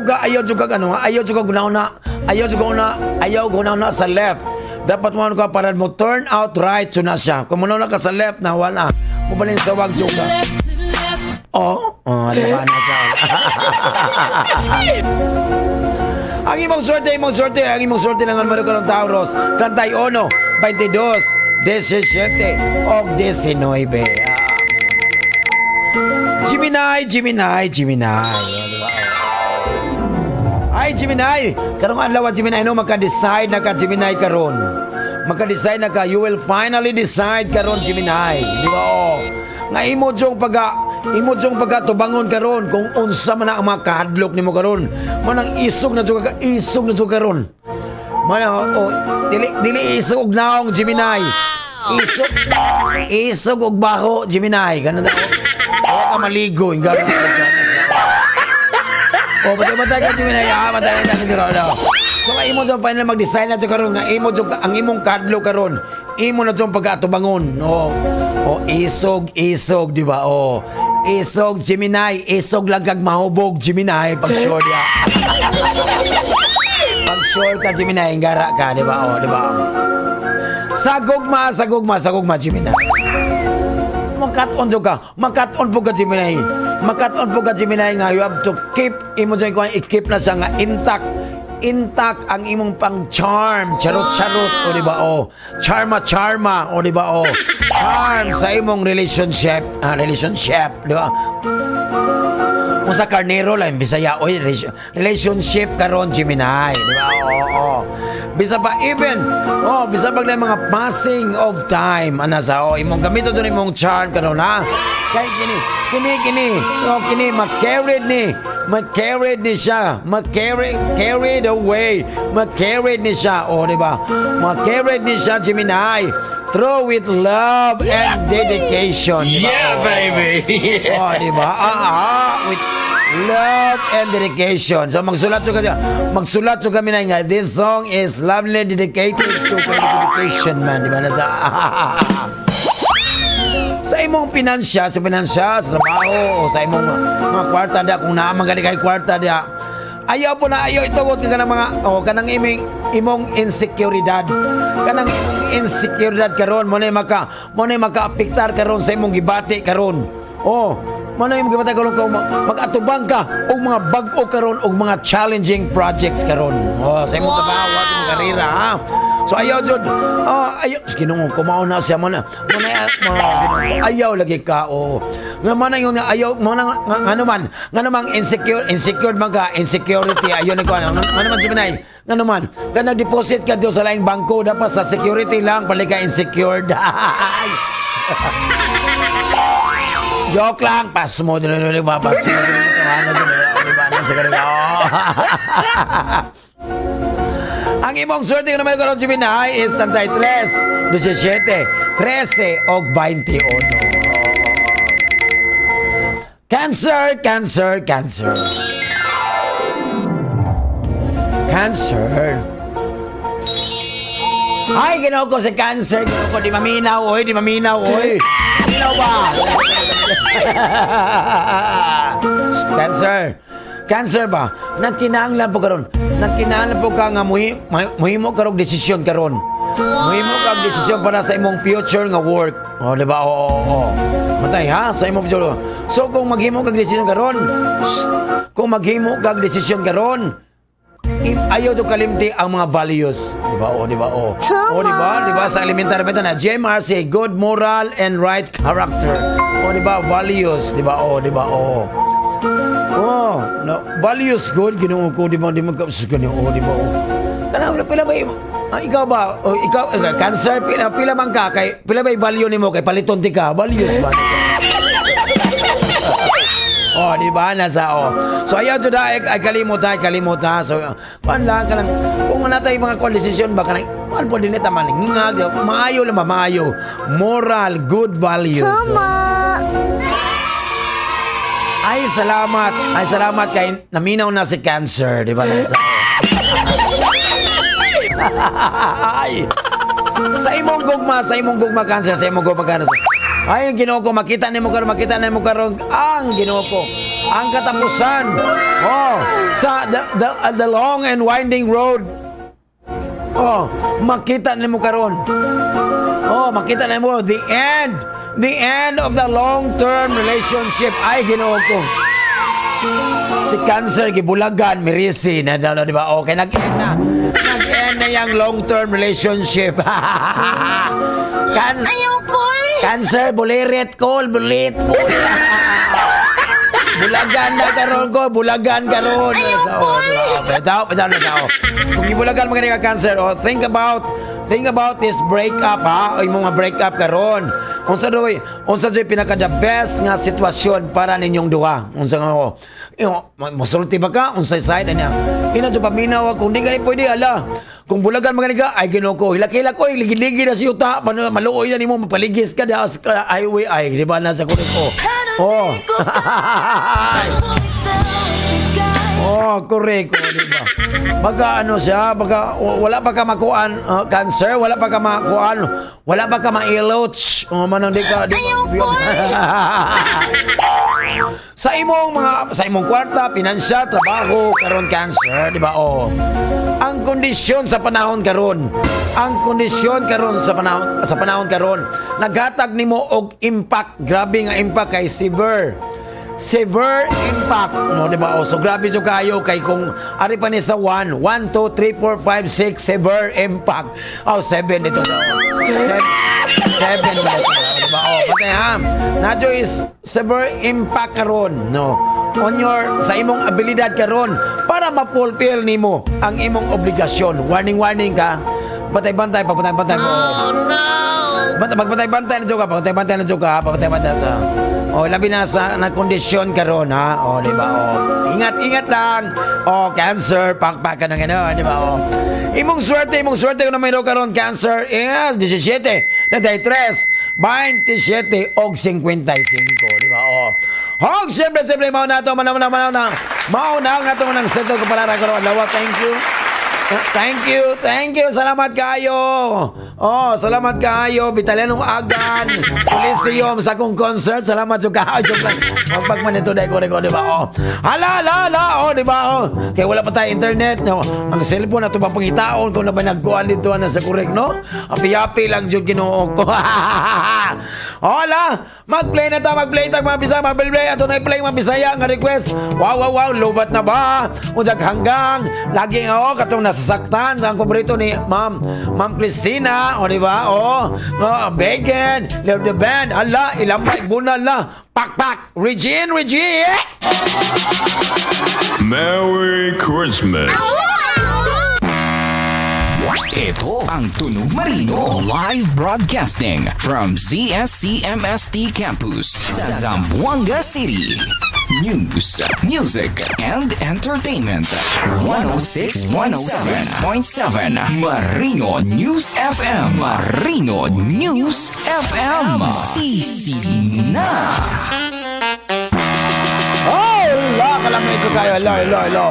Speaker 2: ka ano, ayaw jud ka gunaw na, ayaw jud na, ayaw gunaw na sa left. Dapat mo ano ka para mo turn out right so na siya. Kung mo na ka sa left na wala, mobalin sa wag jud ka. Oh, di ba na siya? Ang imong swerte, imong swerte, ang imong swerte ng numero karon, Taurus, 31, 22, 17 o 19. Ah. Gemini, Gemini, Gemini. Oh, di ba? Ay, Gemini! Karong adlaw, Gemini, no, maka-decide na ka, Gemini, karon. Maka-decide na ka. You will finally decide karon, Gemini. Di ba? Oh. Nga imo jong pagka tubangon karon kung unsa man na ang mga kahadlok nimo karon. Manang isog na jud ka, isog na jud karon. Mana oh, dili dili isog og naong, Gemini. Isog isog og baho, Gemini. Ganun daw. Kaya ka maligo, ingano. Oh, patay patay ka, Gemini. Ah, patay patay ka. So nga imo jud final mag-decide na jud karon nga imo jud ang imong kadlo karon. Imo na jud pagkatubangon. Oh. Oh, isog isog, di ba? Oh. Isog, Gemini, isog lang kag mahubog, Gemini, pag sure ya. Pag sure ka, Gemini, ingara ka, di ba? Oh, di ba? Sa gugma, sa gugma, sa gugma, Gemini. Makat-on jud ka. Makat-on po ka, Gemini. Makat-on po ka, Gemini, nga you have to keep imo jud ko i-keep na siya nga intact. Intact ang imong pang charm, charot charot, o di ba? Oh, charma charma, o di ba? Oh, charm sa imong relationship, ah, relationship, di ba? Kung sa karnero lang, Bisaya, oy, relationship karon, Gemini, di ba? Oo. Bisa pa even, oh, bisa pa na mga passing of time, ana sa, oh, imong gamito doon imong charm karon ha. Kay kini, kini kini, oh, kini ma-carried ni, ma-carried ni siya, ma-carry carried away, ma-carried ni siya, oh, di ba? Ma-carried ni siya, Gemini, through with love and dedication, di ba?
Speaker 7: Yeah,
Speaker 2: Oh.
Speaker 7: baby.
Speaker 2: Oh, di ba? Ah, with love and dedication. So magsulat so kami na nga this song is lovely dedicated to dedication man, di ba? Nasa sa imong finansya, sa finansya, sa trabaho, o sa imong mga kwarta dia, kung naa man gani kay kwarta dia, ayaw po na, ayaw itugot ka kanang mga, o kanang imong, imong insekuridad, kanang imong Imong insecurity karon mo na maka-apektar karon sa imong gibati karon. Oh, mo na imong gibati karon kung mag-atubang ka og mga bag-o karon og mga challenging projects karon. Oh, sa imong trabaho, sa imong karera, ha. So ayaw jud. Oh, ayaw Ginoo kumaon na siya mo na. Mo na ayaw lagi ka, oh. Nga man na yung ayaw mo na nga naman, nga naman insecure insecure man ka, insecurity ayaw ni ko ano. Nga naman Gemini, nga naman ka nag-deposit ka do sa laing bangko, dapat sa security lang pali ka insecured. Joke lang, pas mo dun, ba, pas mo dun, ano dun, di ba, sa kanila. Ang imong swerte nga naman karon, Gemini, is 33, 17, 13 og 21. Cancer, Cancer, Cancer. Cancer. Ay, Ginoo ko si Cancer. Ginoo ko, di maminaw, oy, di maminaw, oy. Maminaw ba? Cancer. Cancer ba? Nagkinahanglan po karon. Nagkinahanglan po ka nga muhimo ka og desisyon karon. Muhimo ka og desisyon para sa imong future nga work. Oh, di ba? Oo, oo, oo. Matay ha sa imong future. So kung maghimo kag desisyon karon, shh, kung maghimo kag desisyon karon, ayaw do kalimti ang mga values. Di ba? Oh, di ba? Oh. Oh, di ba? Di ba sa elementary ba na GMRC, good moral and right character. Oh, di ba? Values, di ba? Oh, di ba? Oh. Oh, no, values good Ginoo ko, di ba? Di mo ka Ginoo, di ba? Oh. Kanang pila ba ikaw ba? Oh, ikaw Cancer, pila pila man ka kay pila ba value nimo kay paliton ti ka? Values ba? Oh, di ba? Nasa oh. So ayaw jud ay, ay kalimot ha, ay kalimot ha. So kuan lang kanang kung natay mga kuan desisyon ba kanang kuan po dinita man ngingag, maayo lang ba maayo. Moral, good values.
Speaker 4: Tama.
Speaker 2: Ay, salamat. Ay, salamat kay naminaw na si Cancer, di ba? Nasa, ay. Sa imong gugma, Cancer, sa imong gugma, Cancer. Ay, ang Ginoo ko, makita nimo karon ang Ginoo ko. Ang katapusan. Oh, sa the long and winding road. Oh, makita nimo karon. Oh, makita nimo the end. The end of the long-term relationship. Ay, Ginoo ko. Si Cancer gibulagan mirisi na di ba? Okay, nag-end na. Nag-end na yung long-term relationship. Cancer.
Speaker 4: Ayoko eh.
Speaker 2: Cancer, bulirit ko, bulit ko. Bulagan na karon ko, bulagan karon.
Speaker 4: Ayoko eh.
Speaker 2: Bitaw, bitaw, bitaw. Kung ibulagan mo ka Cancer, oh, think about this breakup ha, o imong mga breakup karon. Unsa doy pinaka the best nga sitwasyon para ninyong duha? Unsa nga oh, yo, masulti ba ka? Unsay side niya? Ina jud paminaw kung di gani pwede ala. Kung bulagan man gani ka, ay Ginoo ko, hilak-hilak ko, ligi-ligi na si yuta, paano maluoy na nimo mapaligis ka da sa highway ay, di ba nasa kulit ko. Oh. Oh, correct, oh, di ba? Baga ano siya, baga wala pa ka makuan Cancer, wala pa ka makuan, wala pa ka mailoch. Oh, manang di ka di,
Speaker 4: Ayoko
Speaker 2: sa imong kwarta, pinansyal, trabaho, karon Cancer, di ba? Oh. Ang kondisyon sa panahon karon, ang kondisyon karon sa panahon karon, naghatag nimo og impact, grabe nga impact kay severe severe impact, no, di ba? Oh, so grabe so kayo kay kung ari pa ni sa 1 1 2 3 4 5 6 severe impact. Oh, 7 dito sa 7 7 ba ito, di ba? Oh, patay ha. Nadyo is severe impact karon, no, on your sa imong abilidad karon para ma-fulfill nimo ang imong obligasyon. Warning, warning ka. Bantay-bantay, pabantay-bantay mo.
Speaker 4: Oh no.
Speaker 2: Bantay, magbantay-bantay na joke ka, pabantay-bantay na joke ka, pabantay-bantay sa. Oh, labi na sa na kondisyon karon ha. Oh, di ba? Oh, ingat-ingat lang. Oh, Cancer, pakpak ka ng ano, di ba? Oh. Imong swerte kung naman karon Cancer is 17, 33, 27 og 55, di ba? Oh. Hog, siyempre, siyempre, mao na to, mao na, mao na, mao na, ang atong nang settle ko para karon. Adlaw, thank you. Thank you, thank you. Salamat kayo. Oh, salamat kaayo Vitaliano Agan, Coliseum sa akong concert. Salamat jud kaayo. Joke lang. Magpag man ito dahil ko di ba? Oh. Hala, hala, hala. Oh, di ba? Oh. Kaya wala pa tayo internet. No? Ang cellphone na ito pangitaon kung na ba nagkuhan dito na sa correct, no? Api-api lang jud Ginoo ko. Hola! Mag-play na ta, mag-play ta mga Bisaya, mag-play. Ato na i-play mga Bisaya nga request. Wow, lubat na ba? Unsag hanggang lagi nga oh katong nasasaktan ang paborito ni Ma'am Ma'am Christina, o di ba? Oh, oh, Bacon, Love the Band, ala, ilambay bunal la. Pak pak, Regine, Regine.
Speaker 5: Merry Christmas.
Speaker 6: Ito ang Tunog Marino. Live broadcasting from ZSCMST Campus sa Zamboanga City. News, music, and entertainment. 106, 106.7 Marino News FM. Marino News FM. Sisi na.
Speaker 2: Oh, la kalang ito kayo. Hello, hello, hello.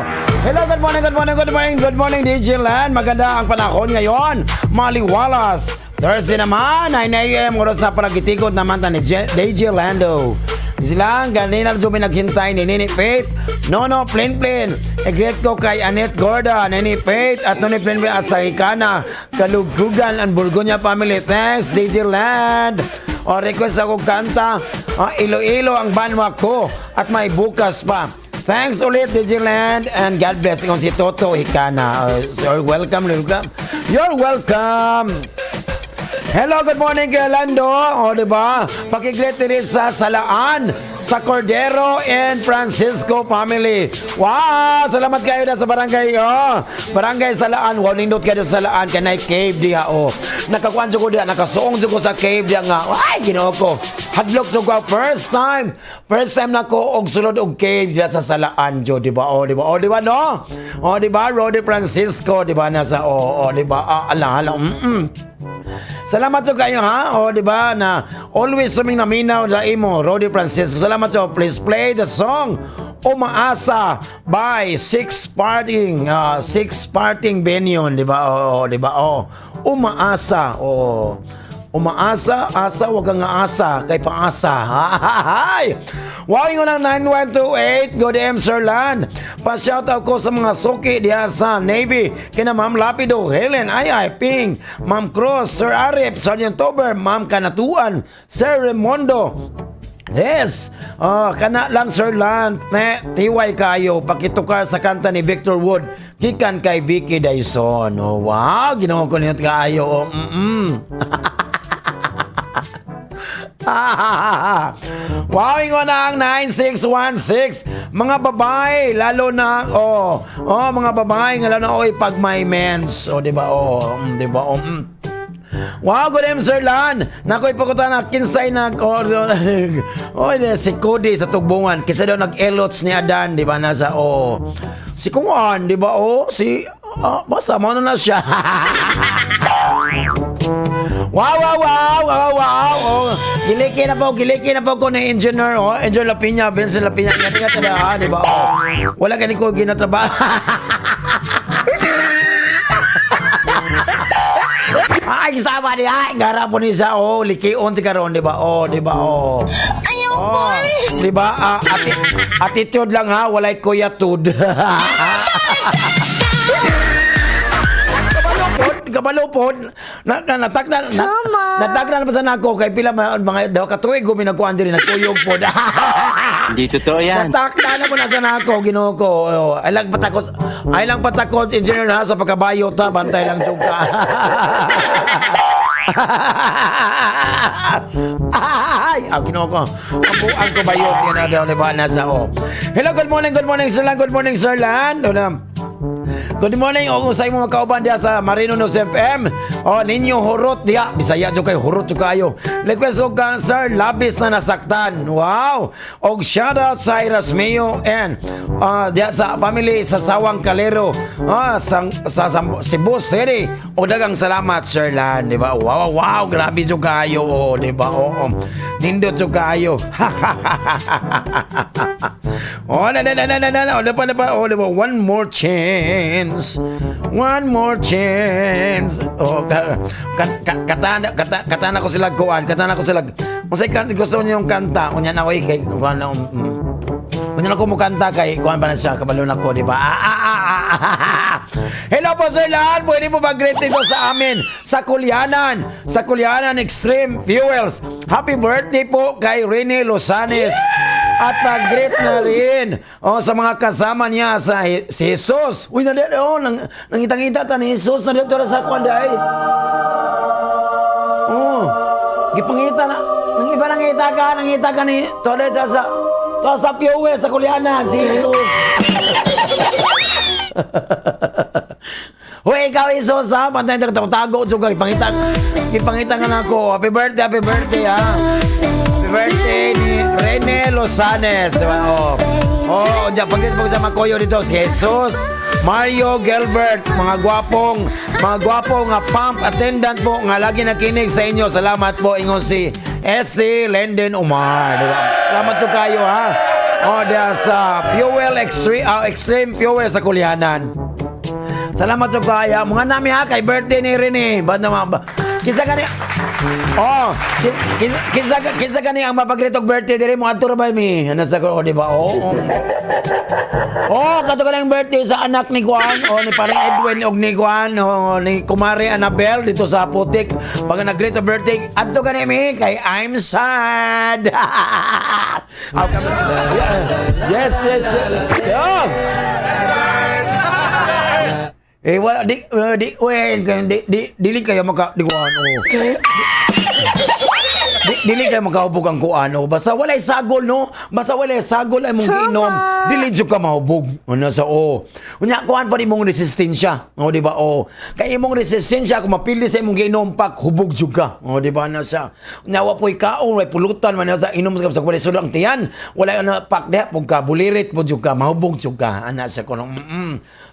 Speaker 2: Hello, good morning, good morning, good morning, good morning, DJ Lan. Maganda ang panahon ngayon. Maliwalas. Thursday naman, 9 a.m. Oras na panagitikod naman ta ni DJ Lando. Silang ganina jud mi naghintay ni Nini Faith. No, no, plain plain. I-greet ko kay Annette Gorda, Nini Faith, at Noni Plain Plain at sa Hikana, Kalugugan, ang Burgonya family. Thanks, DJ Land. O request ako kanta, ah, Iloilo ang banwa ko at may bukas pa. Thanks ulit, DJ Land, and God bless. Kung si Toto Hikana. You're welcome, welcome. You're welcome. Hello, good morning kay Lando. O, di ba? Paki-greet din sa Salaan, sa Cordero and Francisco family. Wow! Salamat kayo na sa barangay. Oh. Barangay Salaan. Wow, nindot kayo sa Salaan. Kanay cave diha. Oh. Nakakuan ko diha. Nakasuong ko sa cave diha nga. Ay, Ginoo ko. Hadlok jud ko. First time. First time na ko og sulod og cave diha sa Salaan, jo. Di ba? Oh, di ba? Oh, di ba, no? Oh, di ba? Rody Francisco, di ba? Nasa, oh, oh, di ba? Ah, ala, ala. Salamat so kayo ha. O di ba na always suming naminaw sa imo, Rody Francisco. Salamat so. Please play the song Umaasa by Six Parting Benion, di ba? Oo, di ba? Oh. Umaasa. Oo. Umaasa, asa, wag kang aasa, kay paasa. Hay! Wow, yung ng 9128, good AM, Sir Lan. Pa-shoutout ko sa mga suki diha sa Navy, kina Ma'am Lapido, Helen, Ay Ay, Ping, Ma'am Cruz, Sir Arip, Sergeant Tober, Ma'am Kanatuan, Sir Raimondo. Yes! Oh, kana lang Sir Lan, ne, tiway kayo pakitukar sa kanta ni Victor Wood gikan kay Vicky Dyson. Oh, wow, ginawa ko niyo kaayo. Oh, Wow, ingon na ang 9616. Mga babae, lalo na oh, oh mga babae lalo na oy pag may mens. Oh, di ba? Oh, di ba? Oh. Wow, good evening, Sir Lan. Nakoy pakutan na kinsay nag oh, oh, si Cody sa Tugbungan. Kinsa daw nag-elots ni Adan, di ba? Nasa oh. Si Kuan, di ba? Oh, si basta mo na siya. Wow. Oh, giliki na po ko ni engineer, oh. Engineer Lapinya, Vincent Lapinya. Ingat, ingat na, ah, di ba? Oh. Wala gani ko ginatrabaho. Ay, sama niya. Ay, gara po ni siya. Oh, likion ti karon, di ba? Oh, di ba? Oh.
Speaker 4: Ayaw ko
Speaker 2: Oh,
Speaker 4: eh.
Speaker 2: di ba? Ah, attitude lang ha, walay kuyatud. Kabalo pod, kabalo pod. Na, na, natakdan, na,
Speaker 4: Tama.
Speaker 2: natakdan pa sa nako kay pila mga, mga daw katuig gumi nagkuan diri nagkuyog pod.
Speaker 7: Hindi totoo yan.
Speaker 2: Natakdan na mo na sa nako, Ginoo ko. Oh, ay lang patakot, ay lang patakot engineer ha sa pagkabayo ta, bantay lang jud ka. Ay, ah, Ginoo ko. Ang buang ko bayot yan na daw di ba nasa oh. Hello, good morning Sir Lan, good morning Sir Lan. Ano? Good morning og usay mo makauban diha sa Marino News FM. Oh, ninyo hurot diha. Bisaya jud kayo, hurot jud kayo. Request og kang sir, labis na nasaktan. Wow. Og shout out sa Iras Mio and diha sa family sa Sawang Kalero. Ah, sa Cebu City. Og dagang salamat Sir Lan, di ba? Wow, grabe jud kayo, oh, di ba? Oo. Nindot jud kayo. Oh, na na na na na na. Oh, pa, pa. Oh, di ba? One more chance. chance. One more chance. Oh, ka, ka, ka, katana, kata, katana ko sila kuan, katana ko sila. Unsay kanta gusto niyong kanta? Unya na oy kay kuan na. Unya na ko mo kanta kay kuan pa na siya, kabalo na ko, di ba? Ah, ah, ah, ah, ah, ah. Hello po, Sir Lan, pwede po mag-greet dito sa amin sa Kulyanan, sa Kulyanan Extreme Fuels. Happy birthday po kay Rene Losanes. At pag-greet na rin, oh, sa mga kasama niya sa si Jesus. Uy, nandito, oh, nangitang-ngita ta ni Jesus, nandito ra sa kuan day. Oh, gipangita na. Nang iba nangita ka ni todo to sa fuel sa Kulyanan, si Jesus. Hoy, ikaw Jesus ha, pantay ta tago jud ka ipangita. Ipangita ka na ako. Happy birthday ha. Happy birthday ni Rene Losanes, di ba? Oh. Oh, diyan pag pag sa Makoyo dito si Jesus, Mario Gilbert, mga gwapong nga pump attendant po nga lagi nakinig sa inyo. Salamat po, ingon si SC Lenden Umar, di ba? Salamat po kayo ha. Oh, diya sa Fuel Extreme, Extreme Fuel sa Kulyanan. Salamat sa kaya. Mga nami ha, kay birthday ni Rene. Ba naman ba? Kinsa gani? Oh, kinsa gani ang mapag-greet og birthday diri mo adto ra ba mi? Ano sa ko, di ba? Oh. Oh, oh kato ka lang birthday sa anak ni Juan o ni parang Edwin og ni Juan o ni Kumare Annabel dito sa Putik. Pag nag-greet sa birthday, adto ka ni mi kay I'm sad. Aw, yes. Yeah. Eh, wala, di, di, well, di, di, dili kayo maka, di kuan, oh. Di, dili kayo makahubog ang kuan, oh. Basta walay sagol, no? Basta walay sagol ay mong giinom. Dili jud ka mahubog. Ano sa, oh. Unya, kuan pa rin mong resistensya. Oh, di ba? Oh. Kay imong resistensya, kung mapili sa imong giinom, pak, hubog jud ka. Oh, di ba? Ano sa, unya, wa po'y kaon, way pulutan, man sa inom sa walay sulod ang tiyan. Walay ano, pak, diha, pug ka, bulirit po jud ka, mahubog jud ka. Ana siya ko,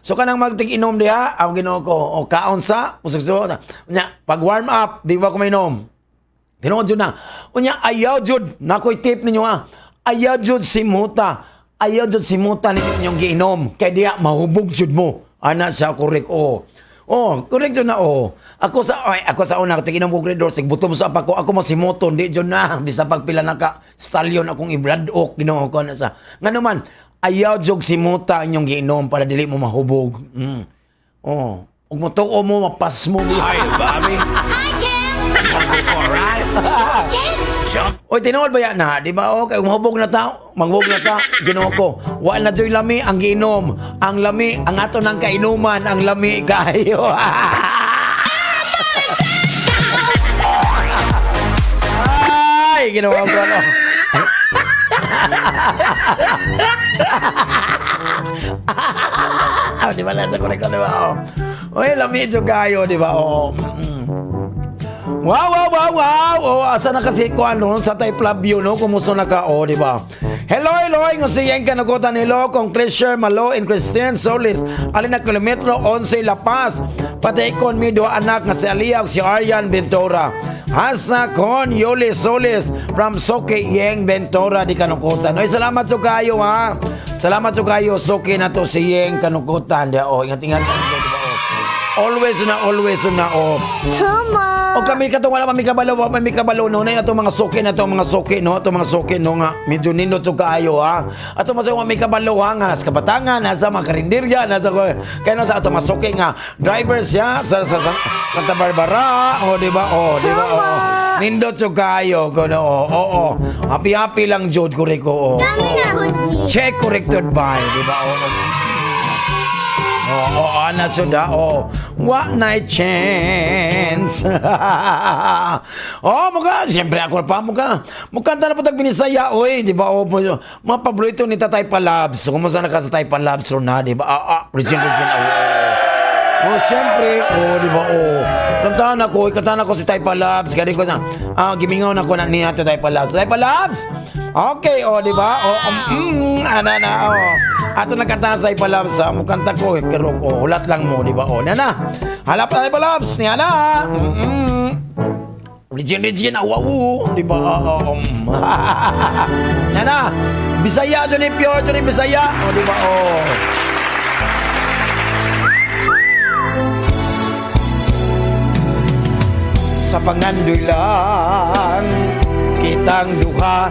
Speaker 2: So kanang magtig-inom diha, ang Ginoo ko, o kaon sa, usog unya, pag warm up, di ba ko mainom? Tinuod jud na. Unya, ayaw jud, nakoy tip ninyo ha. Ayaw jud simuta. Ayaw jud simuta ninyo inyong giinom. Kay diha mahubog jud mo. Ana siya correct oh. Oh, correct jud na oh. Ako sa ay, ako sa una tig inom ko Red Horse, butom sa pa ko ako mo simuton di jud na bisa pagpila na ka stallion akong i-blood oak Ginoo ko na sa. Ngano man ayaw jud simuta inyong giinom para dili mo mahubog. Oh, ug mo tuo mo mapas mo.
Speaker 6: Hi, Bobby.
Speaker 4: Hi, Ken.
Speaker 6: Wanna go for a ride?
Speaker 4: Ken.
Speaker 6: Jump.
Speaker 2: Oy, tinuod ba yan na? Di ba? Okay, mahubog na ta. Manghubog na ta. Ginoo ko. Wa na joy lami ang giinom. Ang lami, ang ato ng kainuman, ang lami kayo. Ay, ginawa ko ano. Ah, di ba nasa korek ko, di ba? Oh. Oy, lami jud kayo, di ba? Oh. Wow! Oh, asa na kasi ko ano sa Tay Flavio no? Kumusta na ka? Oh, di ba? Hello, hello! Ingon si Yeng Kanukutan. Hello, kong Treasure Malo and Christine Solis. Alin na kilometro 11 La Paz. Patay kon mi duha anak nga si Aliyah ug si Aryan Ventura. Hasa kon Yuli Solis from Soke Yeng Ventura di Kanukutan. Oy, salamat so kayo ha. Salamat so kayo Soke na to si Yeng Kanukutan. Di, oh, ingat ingat. Di ba, oh. Always na always na oh.
Speaker 4: Tama.
Speaker 2: O kami katong wala pa mi kabalo, wa pa mi kabalo no na atong mga suki na to mga suki no, atong mga suki no nga medyo nindot so kaayo ha. Ato mas wa mi kabalo ha nga sa kabatangan, nasa mga karinderya, nasa kay no sa atong mga suki nga drivers ya sa Santa Barbara, o di ba? O di ba? O nindot so kaayo ko no. O oo. Happy happy lang jud ko ko. O.
Speaker 4: Kami na good ni.
Speaker 2: Check corrected by, di ba? Oo. Oo, oh, ana suda, oh. Wa na chance. Oh, muka, siyempre ako pa, muka. Mukanta na po tag Binisaya, oy, di ba? Oh, mga paborito ni Tatay Palabs. Kumusta na ka sa Tatay Palabs, na, di ba? Ah, ah, Regine, Regine, oh, oh. Oh, siyempre, oh, di ba? Oh. Kantahan ako, kantahan ako si Tay Palabs. Kaya ko na, ah, gimingaw na ko na niya Tay Palabs. Tay Palabs! Okay, oh, di ba? Oh, ana na, oh. Ato nagkanta sa Tay Palabs, ha? Mukanta ko, eh, pero ko, hulat lang mo, di ba? Oh, na na. Halap na Tay Palabs, niya na. Regine, Regine, awaw, di ba? Oh. Na na. Bisaya, Johnny Pure, Johnny Bisaya. Oh, di ba? Oh. Sa pangandoy lang kitang duha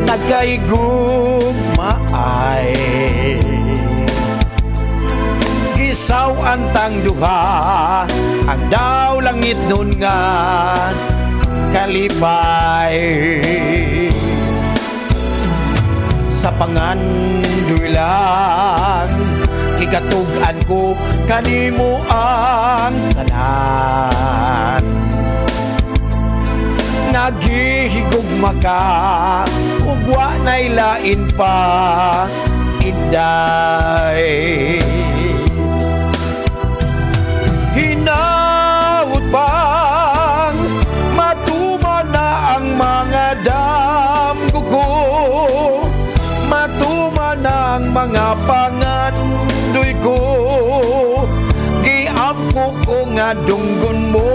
Speaker 2: nagkaigugmaay. Gisaw ang tang duha ang daw langit nun nga kalipay. Sa pangandoy lang kikatug-an ko kanimo ang tanan. Nagihigugma ka ug wa nay lain pa, inday. Hinaut bang matuman na ang mga damgo ko, matuman na ang mga pangandoy ko? Giampo ko nga dunggon mo.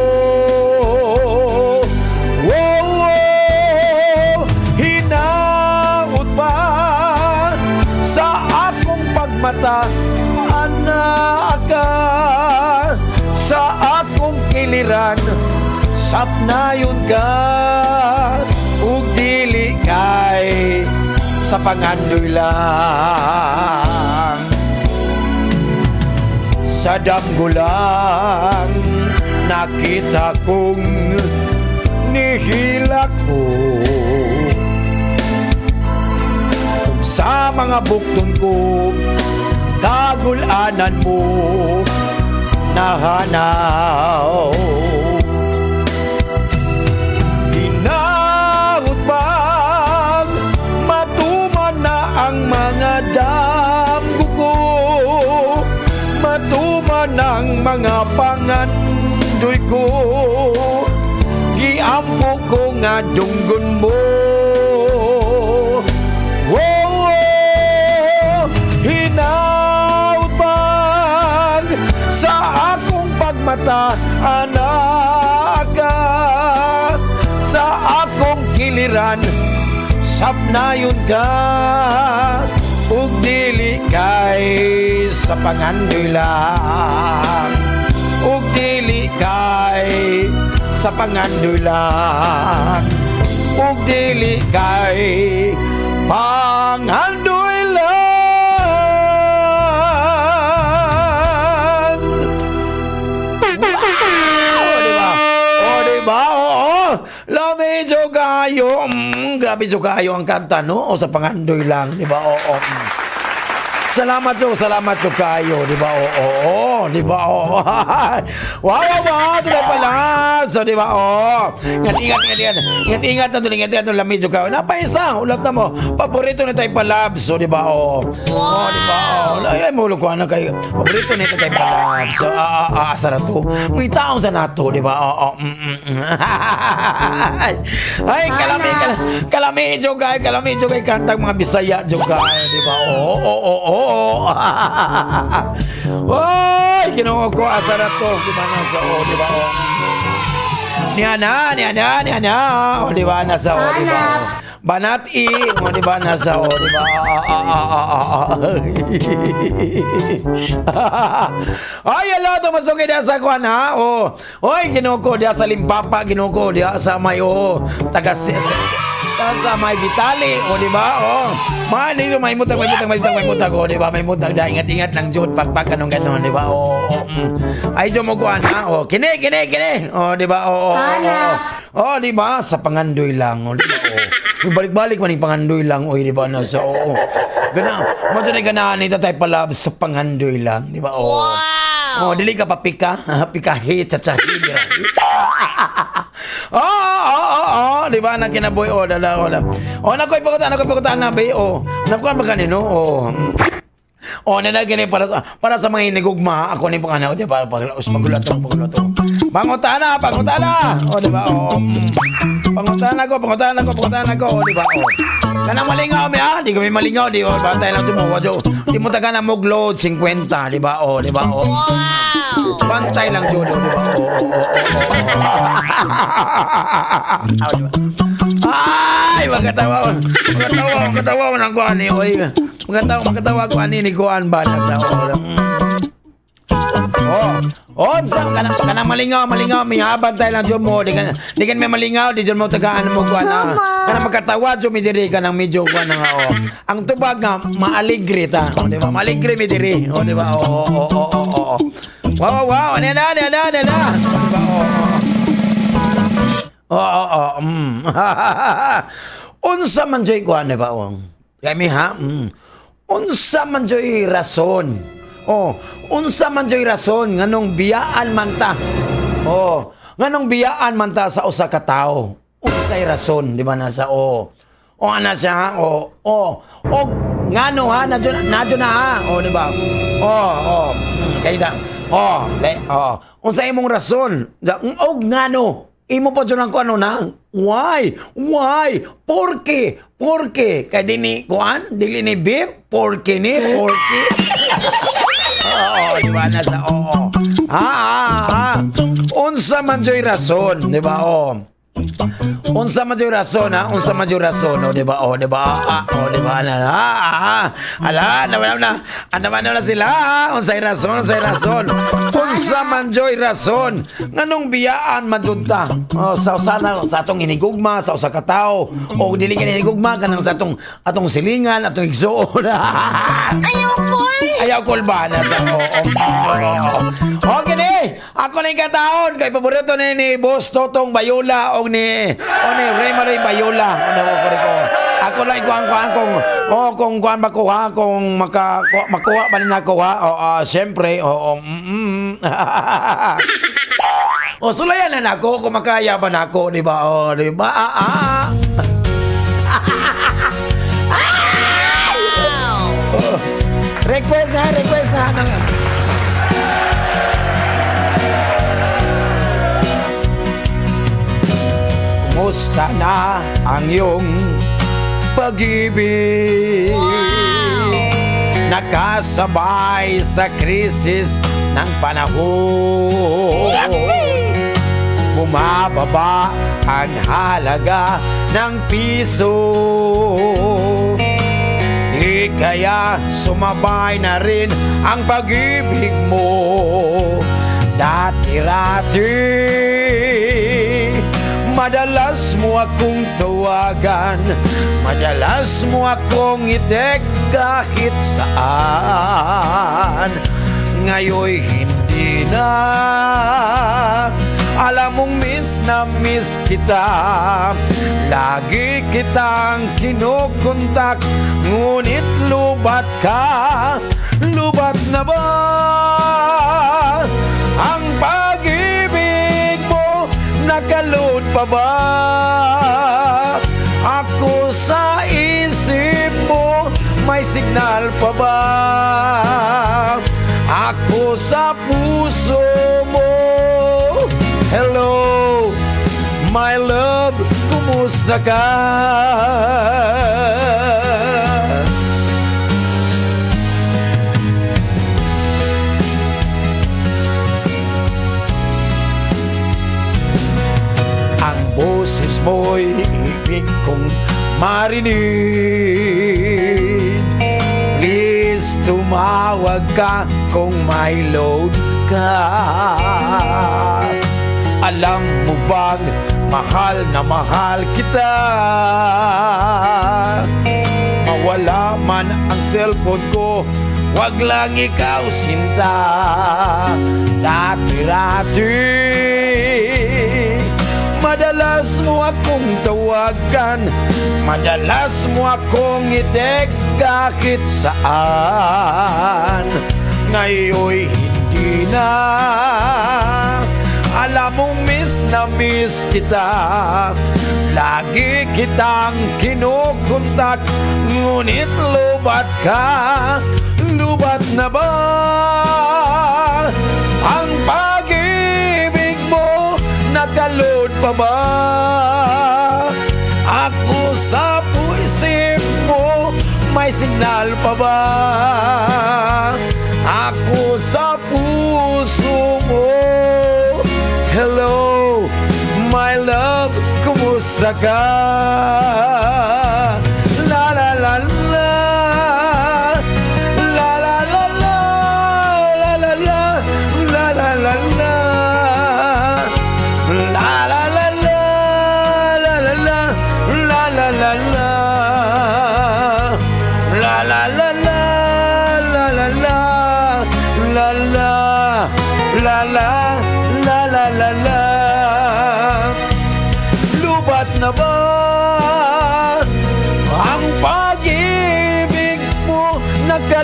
Speaker 2: Wow, hinaut ba sa akong pagmata anak ka, sa akong kiliran sapnayon ka, ug dili kay sa pangandoy lang? Sa damgo lang nakita kong nihila ko. Kung sa mga bukton ko kagulanan mo nahanaw. Hinaut bang matuman na ang mga damgo ko, matuman ang mga pangandoy ko? Giampo ko nga dunggon mo. Wow, hinaut bang sa akong pagmata anak ka, sa akong kiliran sapnayon ka, ug dili kay sa pangandoy lang, ug dili kay sa pangandoy lang, ug dili kay pangandoy lang. Oh, di ba? Oh, di ba? Oo. Lami jud kayo. Grabe jud kayo ang kanta, no? O sa pangandoy lang, di ba? Oo. Salamat jo, salamat jo kayo, di ba? Oo, oo, di ba? Oo. Wow, tuloy pala. So, di ba? Oo. Ingat, ingat, ingat, ingat. Ingat, ingat na tuloy, ingat, ingat, lami jo kayo. Napaisa, ulat na mo. Paborito ni tayo palabs. So, di ba? Oo. Oo, di ba? Oo. Ay, ay, ko na kayo. Paborito ni tayo palabs. So, asara to. May taong sa nato, di ba? Oo. Ay, kalami, kalami, kalami, jo kayo, kalami, jo kayo, kantang mga Bisaya, jo kayo, di ba? Oo. Oy, Ginoo ko, asara to. Di ba nasa, oh, di ba? Oh. Niya na, niya na, niya na. Oh, di ba nasa, oh, di ba? Oh. Banat i, oh, di ba nasa, oh, di ba? Ah. Ay, hello, tumasok diya sa kuan ha. Oh. Oy, Ginoo ko diya sa Limpapa, Ginoo ko diya sa may oh, taga sa may Vitali, o di ba? Oh. Man, dito may mutag, may mutag, may mutag, may mutag, o di ba? May mutag da, ingat-ingat lang jud pagpag kanong ganon, di ba? Oh. Ay jo mo kuan ha. Oh, kini, kini, kini. Oh, di ba? Oh. Oh, di ba? Sa pangandoy lang, oh, di ba? Oh. Balik-balik man yung pangandoy lang, oy, di ba? Nasa, oo. Gana, mo na ganahan ni Tatay Palab sa pangandoy lang, di ba? Oh. Wow. Oh, dili ka pa pika, pikahi, tsatsahi, dirahi. Oo, di ba? Nang kinaboy, oh, dala, oh, dala. Oh, nakoy pakutaan na, be, oh. Nakuan ba kanino? Oh. Oh, na gini para sa mga inigugma, ako ni panganaw, di ba? Para us magulat to, magulat to. Pangutana, pangutana. Oh, di ba? Oh. Pangutana ko, pangutana ko, pangutana ko, oh, di ba? Oh. Kanang malingaw mi ha, di kami malingaw, di oh, bantay lang tumuwa jo. Di mo taga na mo load 50, di ba? Oh, di ba? Oh.
Speaker 4: Wow!
Speaker 2: Bantay lang jud, oh, di ba? Oh. Ay, magkatawa. Magkatawa, magkatawa man ang kuan ni oy. Magkatawa, magkatawa ko ani ni kuan ba na sa oh. Oh. Unsa kanang kanang malingaw, malingaw mihabag tayo lang jud mo, di ka may malingaw, di jud mo tagaan mo kuan ah. Kanang makatawa jud mi diri kanang medyo kuan nga oh. Ang tubag nga maaligre ta, oh, di ba? Maaligre mi diri, oh, di ba? Oo. Wow. Ano na, ano na, ano na. Di ba? Oo. Oo. Unsa man joy kuan, di ba? Oh. Kaya mi ha? Unsa man joy rason? Oh, unsa man joy rason nganong biyaan man ta? Oh, nganong biyaan man ta sa usa ka tawo? Unsay rason, di ba nasa oh. Oh, ana siya ha? Oh, oh. Og ngano ha? Nadyo na ha? Oh, di ba? Oh, oh. Kaya da. Oh, le, oh. Unsa imong rason? Og ngano? Imo pa dyan ang ano na? Why? Why? Porke? Porke? Kay di ni kuan? Dili ni beef? Porke ni? Porke? Oo, di ba? Nasa, oo. Ha, ha, ha. Unsa man joy rason, di ba? Oo. Unsa man joy rason, ha? Unsa man joy rason, oh, di ba? Oh, di ba? Ah, oh, di ba? Na, ah, ah. Ala, nawala na. Ano man na sila, ha? Unsay rason, unsay rason. Unsa man joy rason. Nganong biyaan man jud ta? Oh, sa sana sa atong inigugma, sa usa ka tawo, o dili ka inigugma kanang sa atong atong silingan, atong igsuon.
Speaker 4: Ayaw ko.
Speaker 2: Ayaw kulba na sa oo. Oo. Okay ni. Ako na yung kataon kay paborito ni Boss Totong Bayola o ni Ray Bayola. Ano ko ko. Ako lang kuan kuan kung oh kung kuan makuha kung maka makuha pa ni nako ha. Oh, siyempre, oo. O sulayan na nako kung makaya ba nako, di ba? Oh, di ba? Ah, ah. Oh. Request na, request na. Kumusta na ang iyong pag-ibig? Nakasabay sa krisis ng panahon. Bumababa ang halaga ng piso. Di kaya sumabay na rin ang pag-ibig mo. Dati-rati, madalas mo akong tawagan, madalas mo akong i-text kahit saan. Ngayon'y hindi na. Alam mong miss na miss kita. Lagi kitang kinukontak, ngunit lubat ka. Lubat na ba ang pag-ibig mo? Naka-load pa ba ako sa isip mo? May signal pa ba ako sa puso mo? Hello, my love, kumusta ka? Ang boses mo'y ibig kong marinig. Please tumawag ka kung may load ka. Alam mo bang mahal na mahal kita? Mawala man ang cellphone ko, wag lang ikaw, sinta. Dati-rati, madalas mo akong tawagan, madalas mo akong i-text kahit saan. Ngayon'y hindi na. Alam mong miss na miss kita. Lagi kitang kinukontak, ngunit lubat ka. Lubat na ba ang pag-ibig mo? Naka-load pa ba ako sa puisip mo? May signal pa ba ako sa puso mo? Hello, my love, kumusta ka? La la la la. La la la la. La la la. La la.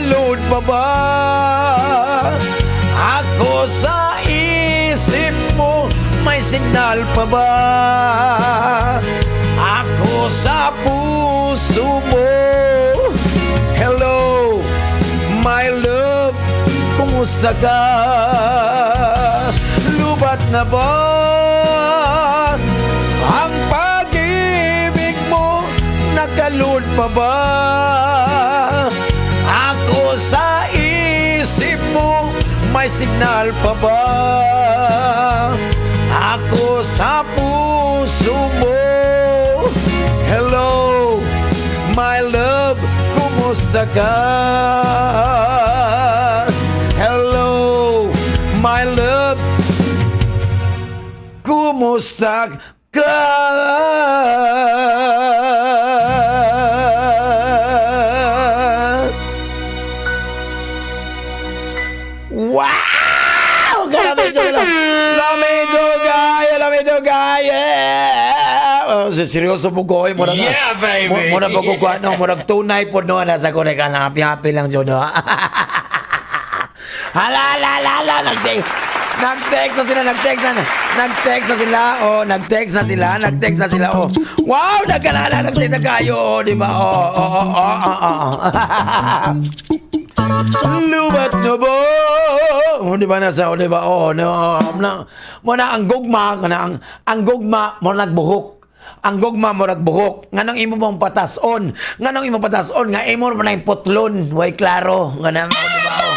Speaker 2: Naka-load pa ba? Ako sa isip mo, may signal pa ba? Ako sa puso mo. Hello, my love, kumusta ka? Lubat na ba ang pag-ibig mo? Naka-load pa ba? Ako sa isip mo, may signal pa ba? Ako sa puso mo. Hello, my love, kumusta ka? Hello, my love, kumusta ka? Wow! Grabe, joke lang. Lami jugay, lami jugay. Oh, seryoso po ko, murag,
Speaker 6: Yeah, baby.
Speaker 2: Murag po ko, ano, murag tunay po no, nasa ko na happy happy lang jud, no. Hala, hala, hala, hala, nag-text. Nag-text na sila, nag-text na. Nag-text na sila, oh, nag-text na sila, nag-text na sila, oh. Wow, nagkalala, nag-text na kayo, oh, di ba? Oh. Lubat na ba? Oh, di ba nasa, oh, di ba? Oh, no, na, mo na ang gugma, na ang gugma mo nagbuhok. Ang gugma mo nagbuhok. Nganong imo mong patason? Nganong imo patason nga imo mo na yung putlon? Way klaro. Nganong, oh, di ba? Oh.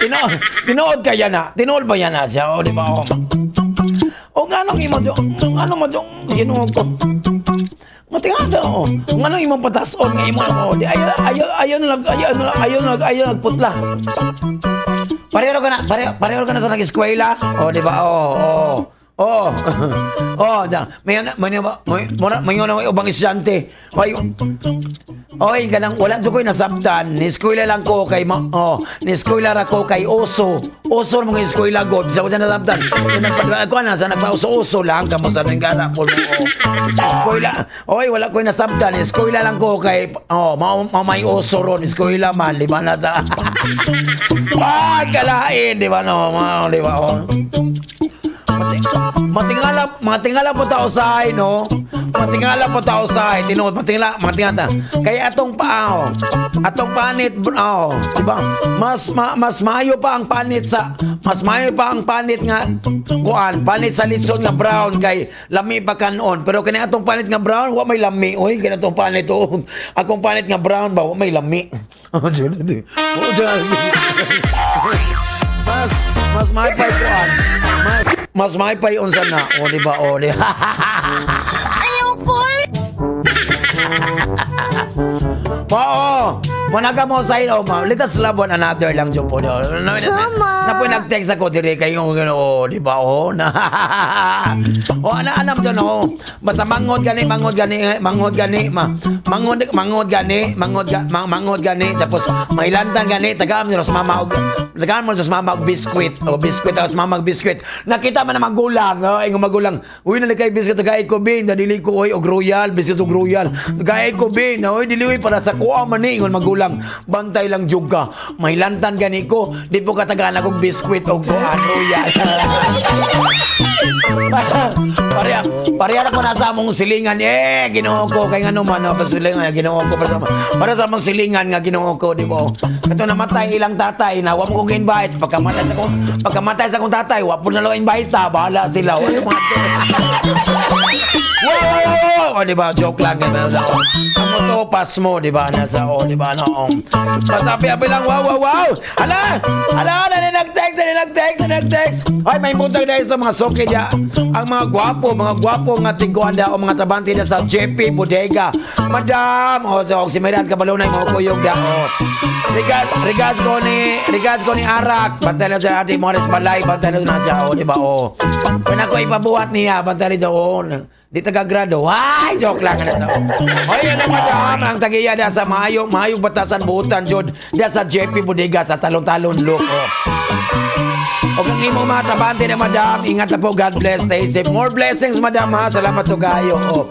Speaker 2: Tinuod, tinuod kaya na. Tinuod ba yan na siya? O, di ba? Oh. O, nganong imo, nganong mo, Ginoo ko. Matingada, oh. Nganong imong patason nga imo, oh. Di ayo ayo ayo nag ayo ayo nag ayo nagputla. Pareho ka na sa nag-eskwela. Oh, di ba? Oh. Oh. Oh, da. May may may may may ubang estudyante. Oy. Oy, kanang wala jud ko'y nasabtan. Ni eskwela lang ko kay oh, ni eskwela ra ko kay Oso. Oso mga eskwela god. Sa ko siya nasabtan. Yung nagpadwa ko na sa nagpauso-uso lang kamo sa nang gana po. Oh. Eskwela. Oy, wala ko'y nasabtan. Eskwela lang ko kay oh, mao mao may oso ron eskwela man, di ba nasa. Ay, kalain, di ba no? Mao, di ba? Oh. Matingala, matingala po tao sa no? Matingala po tao sa tinuod, matingala, matingala. Kaya atong paa, oh, atong panit, oh, di ba? Mas maayo pa ang panit sa mas maayo pa ang panit nga kuan, panit sa litson nga brown kay lami pa kanon. Pero kani atong panit nga brown, wa may lami. Oy, kani atong panit oh. Akong panit nga brown ba, wa may lami. Mas mas may pa kuan. Mas mas may pa unsa na. O di ba? O di.
Speaker 4: Ayoko.
Speaker 2: Oo. Managa mo sa ino, ma. Let us love one another lang jud po. No, na,
Speaker 4: Tama.
Speaker 2: na, po nag-text ako dire kayo oh, di ba? Oh, na. Oh, ana anam dyan, oh. Basta mangod gani, mangod gani, mangod gani, ma. Mangod mangod gani, mangod ga, mangod gani tapos mailantan gani tagaan mo sa mama og tagaan mo sa mama og biskwit. O biskwit tapos mama og biskwit. Nakita man ang magulang, oh, ingon magulang. Uy, nalikay biskwit tagay ko bin, dili ko oy og royal, biskwit og royal. Tagay ko bin, oy dili oy para sa kuha man ni ingon magulang. Bantay lang jud ka. Mailantan gani ko, di po katagaan og biskwit og kuan royal. Pareha, pareha na ko nasa among silingan. Eh, Ginoo ko kay ngano man oh, silingan Ginoo ko para sa among silingan nga Ginoo ko, di ba? Kato namatay ilang tatay na wa mo kong invite pagkamatay sa akong tatay, wa po na lang invite ta, bahala sila. Wala mga wow, wow, wow, wow. Oh, di ba? Joke lang. Di ba? Ang mo to, pass mo, di ba? Nasa, oh, di ba? No. Basta api-api lang, wow, wow, wow. Hala! Hala, na nag-text, na nag-text, na nag-text. Ay, may mutag na ito mga suki niya. Ang mga gwapo nga tiguan da o mga trabante na sa JP Bodega. Madam, oh, so, si Miran Kabalunay, mga kuyog da, oh. Regards ko ni Arak. Bantay na siya, Ate Morris Balay, bantay na siya, oh, di ba, oh. Kung ako ipabuhat niya, bantay na oh. Di taga-grado. Ay, joke lang. Ano sa. Hoy, yan ang madam. Ang tagiya da sa maayong, maayong batasan buutan, jud. Da sa JP Bodega sa talon-talon look. Oh. O kang imong mga trabante na madam, ingat na po. God bless. Stay safe. More blessings, madam, ha. Salamat sa kayo. Oh.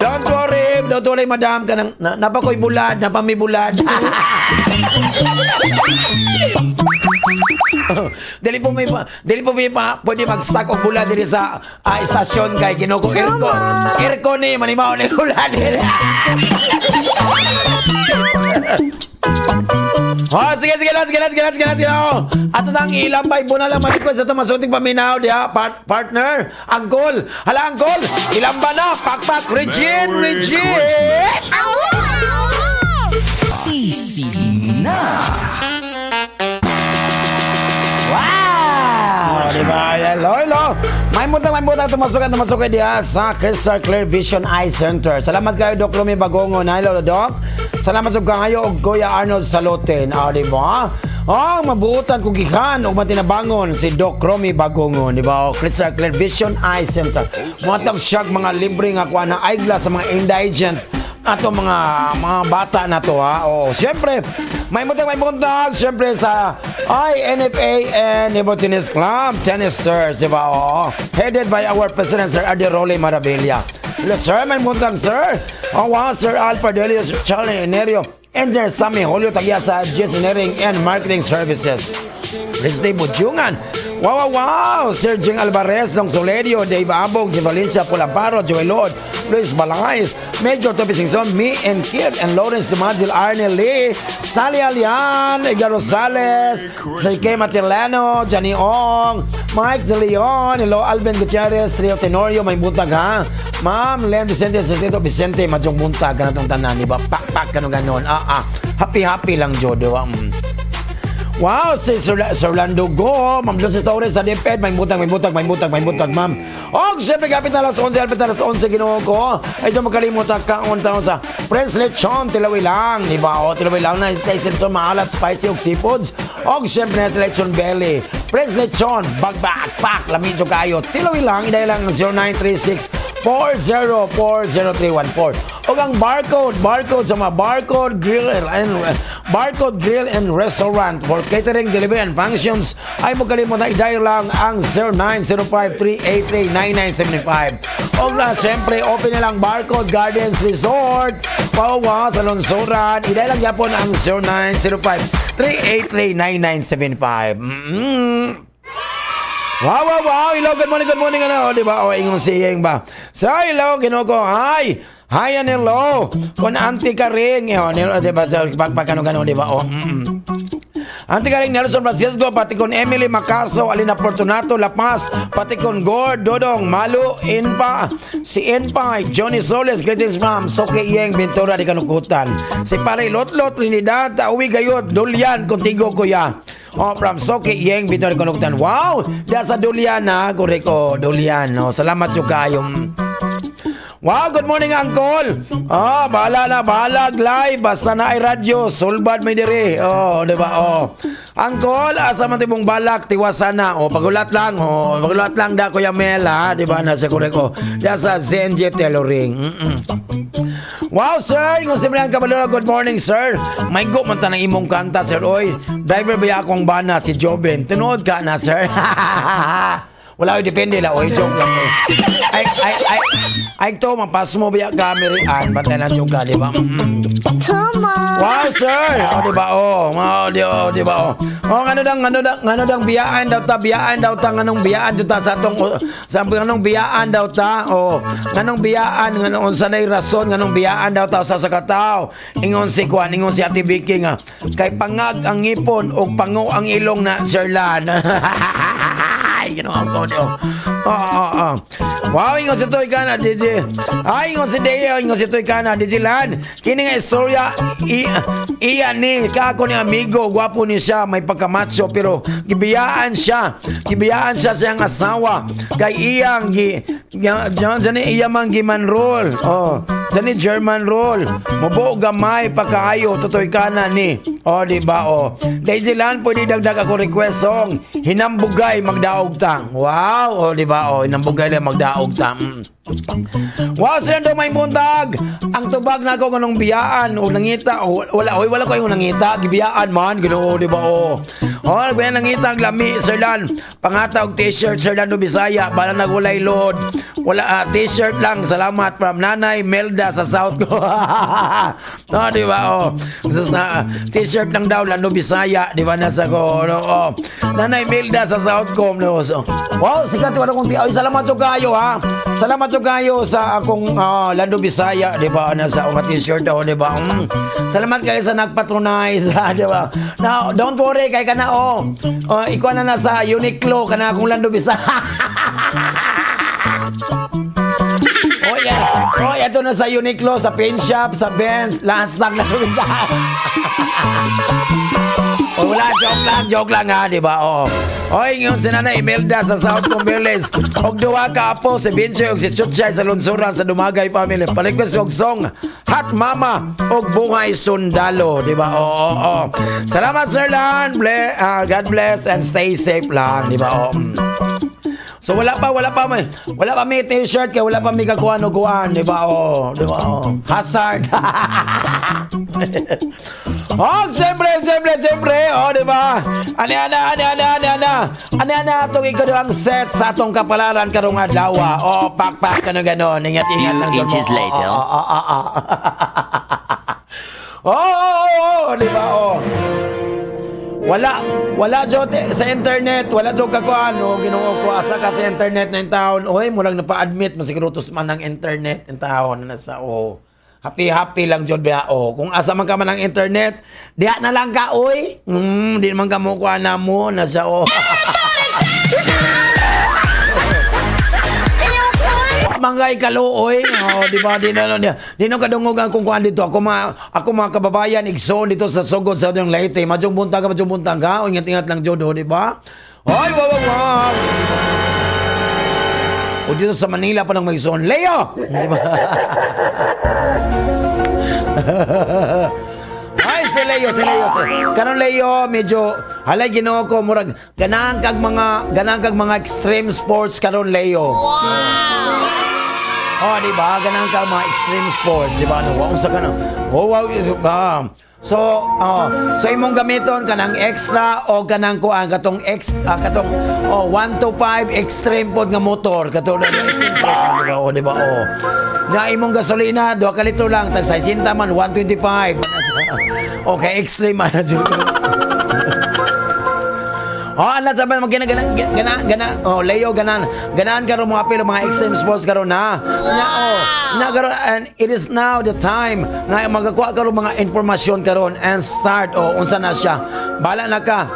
Speaker 2: Don't worry, madam. Kanang, na, napakoy bulad, napami bulad. Dili po may pa, pwede mag-stock og bulad diri sa istasyon kay Ginoo ko aircon. Aircon ni manimaw ni bulad diri. Oh, sige, sige lang, sige lang, sige lang, sige lang, sige lang. Oh. Ato nang ilambay po na lang malikod sa tumasuting paminaw diha, partner. Angkol. Hala, angkol. Ilamba na. Pakpak. Regine,
Speaker 5: Merry
Speaker 2: Regine. Wow! Di ba? Hello, hello. May mutang tumasukan diha sa Crystal Clear Vision Eye Center. Salamat kayo, Doc Rumi Bagongo. Hello, Doc. Salamat sa kayo og Kuya Arnold Saloten. Ah, di ba? Oh, mabuutan kung gikan og matinabangon si Doc Romy Bagongo, di ba? Oh, Crystal Clear Vision Eye Center. Muhatag siya mga libre nga kuha na eyeglass sa mga indigent ato mga bata na to, ha. Oo, siyempre, may buntag siyempre sa INFA and Nebo Tennis Club, Tennis Stars, di ba? Oo. Headed by our president, Sir Adi Role Maravilla. Hello, sir, may buntag, sir. Oh, wow, Sir Al Pardelio, Sir Charlie Enerio, Engineer Sammy Julio Tagia sa Engineering and Marketing Services. Christy Budyungan. Wow. Sir Jing Alvarez, Dong Solerio, Dave Abog, Jim Valencia, Pulamparo, Joel Lord, Luis Balangais, Major Toby Singson, Me and Kid, and Lawrence Dumadil, Arne Lee, Sally Alian, Edgar Rosales, Sir K. Matilano, Johnny Ong, Mike De Leon, hello Alvin Gutierrez, Rio Tenorio, may buntag ha. Ma'am, Len Vicente, Sir Tito Vicente, madyong buntag, ganitong tanan, di ba? Pak, pak, ganun, ganon. Ah, ah. Happy, happy lang, Joe, di ba? Wow, si Sir Lando Go, Ma'am Lucy Torres sa DepEd, may butang, may butang, may butang, may butang, ma'am. Og siyempre, kapit na alas 11, kapit na alas 11, Ginoo ko. Ay, diyan magkalimutan ka, on taon sa Prince Lechon, tilawi lang, di ba? O, tilawi lang na, taste so maalat, spicy, og seafoods. Og siyempre, na Lechon Belly. Prince Lechon, bagbak, pak, lamidyo kayo. Tilawi lang, inay lang 0936 4040314. Og ang barcode, barcode sa mga barcode grill and restaurant for catering, delivery and functions ay mo kalimutan i-dial lang ang 0905-383-9975. Og na siyempre open na lang Barcode Gardens Resort, Pawa sa Lunsuran. I-dial lang yapon ang 0905-383-9975. Wow. Hello, good morning, good morning. Ano, di ba? O, ingong siyeng ba? So, hello, Ginoo ko. Hi. Hi and hello. Kon auntie ka ring. Eh, oh, di ba? Sa pagpagkano-gano, di ba? Oh, Auntie Karing Nelson Francisco, pati kon Emily Macaso, Alina Fortunato, La Paz, pati kon Gord, Dodong, Malu, Inpa, si Inpa, Johnny Solis, greetings from Soke Yeng, Ventura di Kanukutan. Si Pare Lotlot, Trinidad, Uwi Gayot, Dulyan, contigo kuya. Oh, from Soke Yeng, Ventura di Kanukutan. Wow! Diya sa Dulyan ha, Kureko, Dulyan. Oh, salamat yung kayong. Wow, good morning, Uncle. Ah, bahala na, bahala live. Basta na ay radyo, sulbad may dire. Oh, di ba? Oh. Uncle, asa man tibong balak, tiwasan na. Oh, pagulat lang. Oh, pagulat lang da Kuya Mel, ha, di ba? Nasa kureko. Diya sa ZNJ Tailoring. Wow, sir! Kung si Brian Caballero, good morning, sir. May go man ta ng imong kanta, sir. Oy, driver ba akong bana si Joven? Tinuod ka na, sir. Wala, oy, depende lang. Oy, joke lang. Oy. Ay, ay, ay. Ay, to, mapas mo ba kamerian? Bantay lang joke ka, di ba? Wow, sir! O, di ba? Oh, oh, di, oh, di ba? Oh, oh ano dang biyaan daw ta, biyaan daw ta, nganong biyaan daw ta sa atong, oh, sa nganong biyaan daw ta, oh, nganong biyaan, nganong unsa nay rason, nganong biyaan daw ta sa kataw. Ingon si Kwan, ingon si Ate Vicky nga, kay pangag ang ngipon o pango ang ilong na Sir Lan. Ay, ginawa ko. Oh. Wow, ingon si Toy Kana, DJ. Ay, ingon si Deo, ingon si Toy Kana, DJ Lan. Kini nga istorya, iya ni, kako ni amigo, gwapo ni siya, may pagkamacho, pero gibiyaan siya. Gibiyaan siya sa iyang asawa. Kay iyang, gi, dyan iya man giman roll. Oh, dyan ni German roll. Mubo gamay pagkaayo, tutoy kana ni. Oh, di ba? Oh. DJ Lan, pwede dagdag ako request song. Hinambugay magdaog ta. Wow, oh, di ba? Oh, hinambugay lang magdaog ta. Wow, sila daw may buntag. Ang tubag na ako nganong biyaan o nangita o wala, oy, wala ko yung nangita, gibiyaan man, Ginoo, di ba? Oh. Oh, nagbiyan nangita ang lami, Sir Lan. Pangata og t-shirt, Sir Lan, no Bisaya, bala nagulay load. Wala t-shirt lang. Salamat from Nanay Melda sa South ko. No, di ba? Oh. Sa t-shirt lang daw, Lando Bisaya, di ba, nasa ko. No, oh. Nanay Melda sa Southcom, no. So, wow, sikat ko akong ti. Ay, salamat so kayo ha. Salamat so kayo sa akong Lando Bisaya, di ba? Nasa akong t-shirt oh, di ba? Salamat kayo sa nagpatronize, ha, di ba? Now, don't worry kay kana oh. Oh, ikaw na nasa Uniqlo kana akong Lando Bisaya. Oh yeah. Oh, ito na sa Uniqlo, sa Paint Shop, sa Benz, last stock na Bisaya. Oh, wala, joke lang ha, di ba? Oo. Oy, ngayon si Nanay Imelda sa South Village. Og duha ka apo, si Vinci og si Chuchay sa Lunsuran sa Dumagay family. Pa-request og song, Hot Mama og Buhay Sundalo, di ba? Oo, oo. Salamat, Sir Lan. God bless and stay safe lang, di ba? Oo. So wala pa may t-shirt kay wala pa may kakuan og kuan, di ba? Oh, di ba? Oh. Hazard. Oh, siyempre, siyempre, siyempre. Oh, di ba? Ani ana, ani ana, ani ana. Ani ana atong ikaduhang set sa atong kapalaran karong adlaw. Oh, pak pak kano ganon. Ingat ingat
Speaker 7: Few
Speaker 2: lang jud mo.
Speaker 7: inches later.
Speaker 2: Oh. Oh, di ba? Oh. Wala, wala jud sa internet, wala jud kakuan, no, Ginoo ko, asa ka sa internet na taon. Oy, murag napa-admit masiguro man ang internet in taon na sa oh. Happy happy lang jud ba oh. Kung asa man ka man ang internet, diha na lang ka oy. Di man ka mo kuan na mo nasa oh. Mangay kaluoy. Oh, di ba? Di na di, di na kadungog ang kung kuan dito. Ako mga kababayan igsoon dito sa Sogod sa Southern Leyte. Madyong buntag ka, madyong buntag ka. Ingat-ingat lang jud, oh, di ba? Hoy, wow. O dito sa Manila pa nang may igsoon. Leo! Di ba? Ay, si Leo, si Leo. Si. Karon Leo, medyo halay Ginoo ko murag ganahan kag mga extreme sports karon Leo. Oh, di ba? Ganahan ka mga extreme sports, di ba? Ano, wow, unsa ka na? Oh, wow, ah. So, oh, so imong gamiton kanang extra o kanang kuan katong ex katong oh 1 to 5 extreme pod nga motor katong extreme pod, di ba? Oh, di ba? Oh. Na imong gasolina 2 ka litro lang tag 60 man 125. Okay, extreme man. Oh, ala sa man gana gana gana gana oh Leo ganan ganan karon mga pilo mga extreme sports karon na. Na oh, na karon and it is now the time nga magakuha karon mga impormasyon karon and start oh unsa na siya. Bala na ka.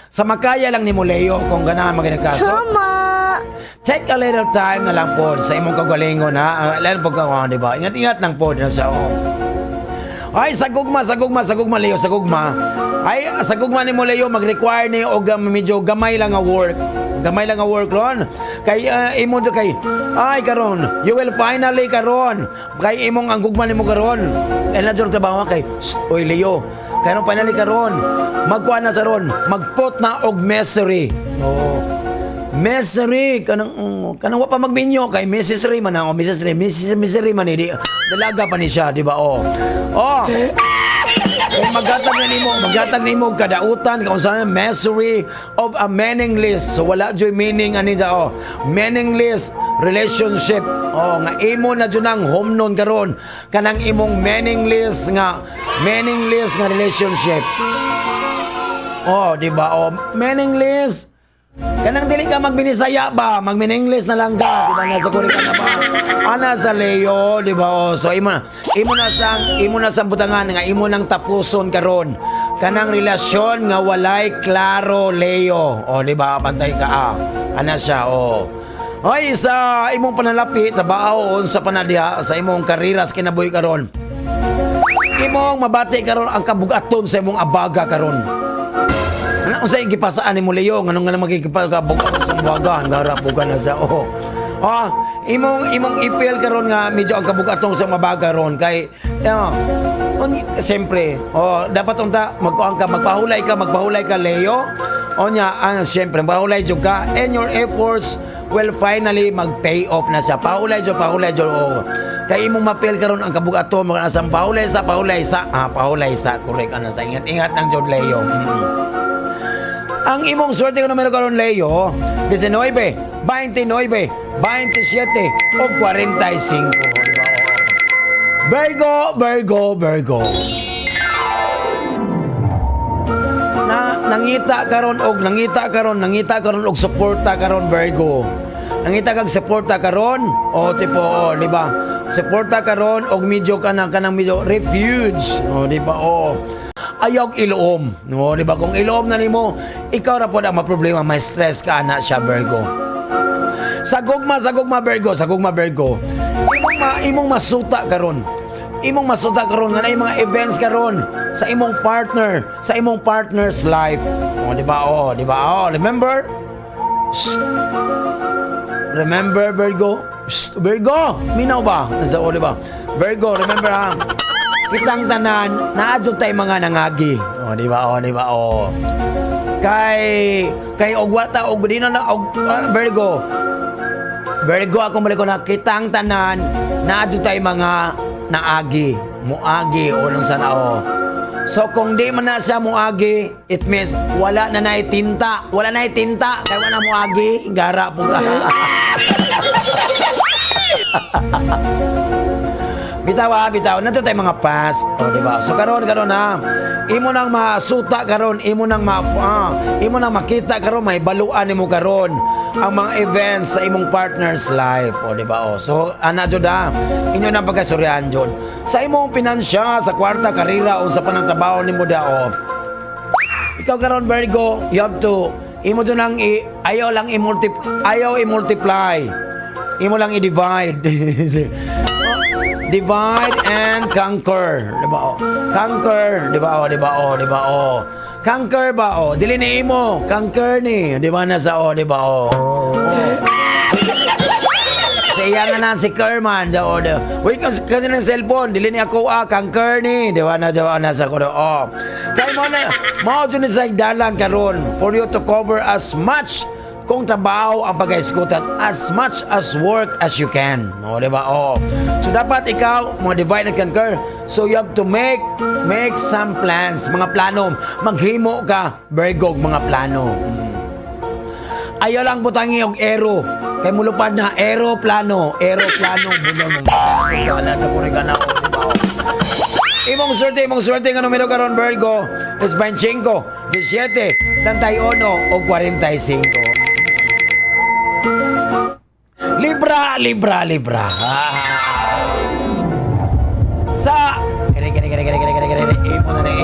Speaker 2: Sa makaya lang nimo Leo kung ganahan magina ka. So,
Speaker 4: Tama.
Speaker 2: take a little time na lang po sa imong kagalingon ha. Lalo pag oh, di ba? Ingat-ingat lang po na sa oh. Ay, sa gugma, sa gugma, sa gugma, Leo, sa gugma. Ay, sa gugma ni mo, Leo, mag-require ni og medyo gamay lang nga work. Gamay lang nga work ron. Kay imo do kay ay karon, you will finally karon. Kay imong ang gugma nimo karon. Kay na jud trabaho kay, shh, oy Leo. Kay finally karon, magkuha na sa ron, magput na og misery. Oo. Misery kanang kanang wa pa magminyo kay Mrs. Ray man ako, Mrs. Ray, Mrs. Misery man eh, di dalaga pa ni siya, di ba? Oh. Oh. Kung maghatag nimo og kadautan kung unsa na misery of a meaningless. So wala joy meaning ani ja oh. Meaningless relationship. Oh, nga imo na jud ang home nun karon kanang imong meaningless nga relationship. Oh, di ba? Oh, meaningless. Kanang dili ka magbinisaya ba, magminingless na lang ka, di ba nasa kuri ka na ba? Ana sa Leo, di ba? Oh, so imo na sang butangan nga imo nang tapuson karon. Kanang relasyon nga walay klaro Leo. Oh, di ba? Pantay ka ah. Ana siya, oh. Hoy, sa imong panalapi, trabaho unsa pa na diha sa imong karera sa kinabuhi karon. Imong mabati karon ang kabugaton sa imong abaga karon. Ano unsa gipasaan nimo Leo nganong nga magkikipagkabugaton sa abaga ang garapugan na sa oh. Ah, imong ipil karon nga medyo ang kabugatong sa mabaga ron kay siyempre, oh, dapat unta magkuan ka, magpahulay ka Leo. O nya, siyempre, magpahulay jud ka and your efforts Well, finally mag-pay off na siya. Paulay jud, paulay jud, oh. Kay imong ma-feel karon ang kabugaton mo sa paulay sa paulay sa ah paulay sa, correct ana sa ingat ingat nang jud, Leo. Ang imong swerte ko numero karon, Leo, 19, 29, 27 o 45. Diba? Oo. Virgo, Virgo, Virgo. Na nangita karon og nangita karon og suporta karon, Virgo. Nangita kag suporta karon o tipo, o di ba? Suporta karon og medyo kanang kanang medyo refuge. O di ba? O ayaw iluom. No, di ba? Kung iluom na nimo, ikaw ra pod ang maproblema, may stress ka na siya, Virgo. Sa gugma, Virgo, sa gugma, Virgo. Imong masuta karon. Imong masuta karon nga naay mga events karon sa imong partner, sa imong partner's life. O, di ba? O, di ba? O, remember? Shh. Remember, Virgo? Shh, Virgo! Minaw ba? Nasa o, di ba? Virgo, remember ha? Kitang tanan, naa jud tay mga nangagi. O, di ba? O, di ba? O. Kay og wata og di na na og ah, Virgo. Virgo, ako balik ko na kitang tanan, naa jud tay mga naagi, muagi o nung sana o. So kung di man na siya muagi, it means wala na na'y tinta. Wala na'y tinta, kay wala muagi, gara po ka. Bitaw ha, bitaw. Nandito tayo mga past. O, di ba? So karon karon ha. Imo nang masuta karon, imo nang makita karon, may baluan nimo karon ang mga events sa imong partner's life. O, di ba? O, so ana jud ha. Inyo nang pagkasuryahan jud. Sa imong pinansya, sa kwarta, karera o sa panangtrabaho nimo da o. Ikaw karon, Virgo, you have to imo jud nang i, ayaw lang i-multiply, ayaw i-multiply. Imo lang i-divide. Divide and conquer, di ba? Oh. Conquer, di ba? Oh, di ba? Oh, di ba? Oh. Conquer ba? Oh, dili ni imo, conquer ni, di ba na sa oh, di ba? Oh. Oh. Sa iya nga na si Kerman, di oh, di. Uy, kasi ng cellphone, dili ni ako ah, conquer ni, di ba na, di ba na sa ko, oh. Kay mo na, mao jud ni sa dalan karon for you to cover as much kung trabaho ang pag-eskutan, as much as work as you can. O, di ba? O. So, dapat ikaw, mga divide and conquer. So, you have to make some plans, mga plano. Maghimo ka, Virgo, mga plano. Ayaw lang butangi og ero. Kay mulupad na aeroplano, aeroplano, bulo mo. Wala sa puri ka na, o, di ba? O. Imong swerte nga numero karon, Virgo, is 25, 17, 31 o 45. Libra, Libra, Libra. Ah. Sa kini kini kini kini kini kini kini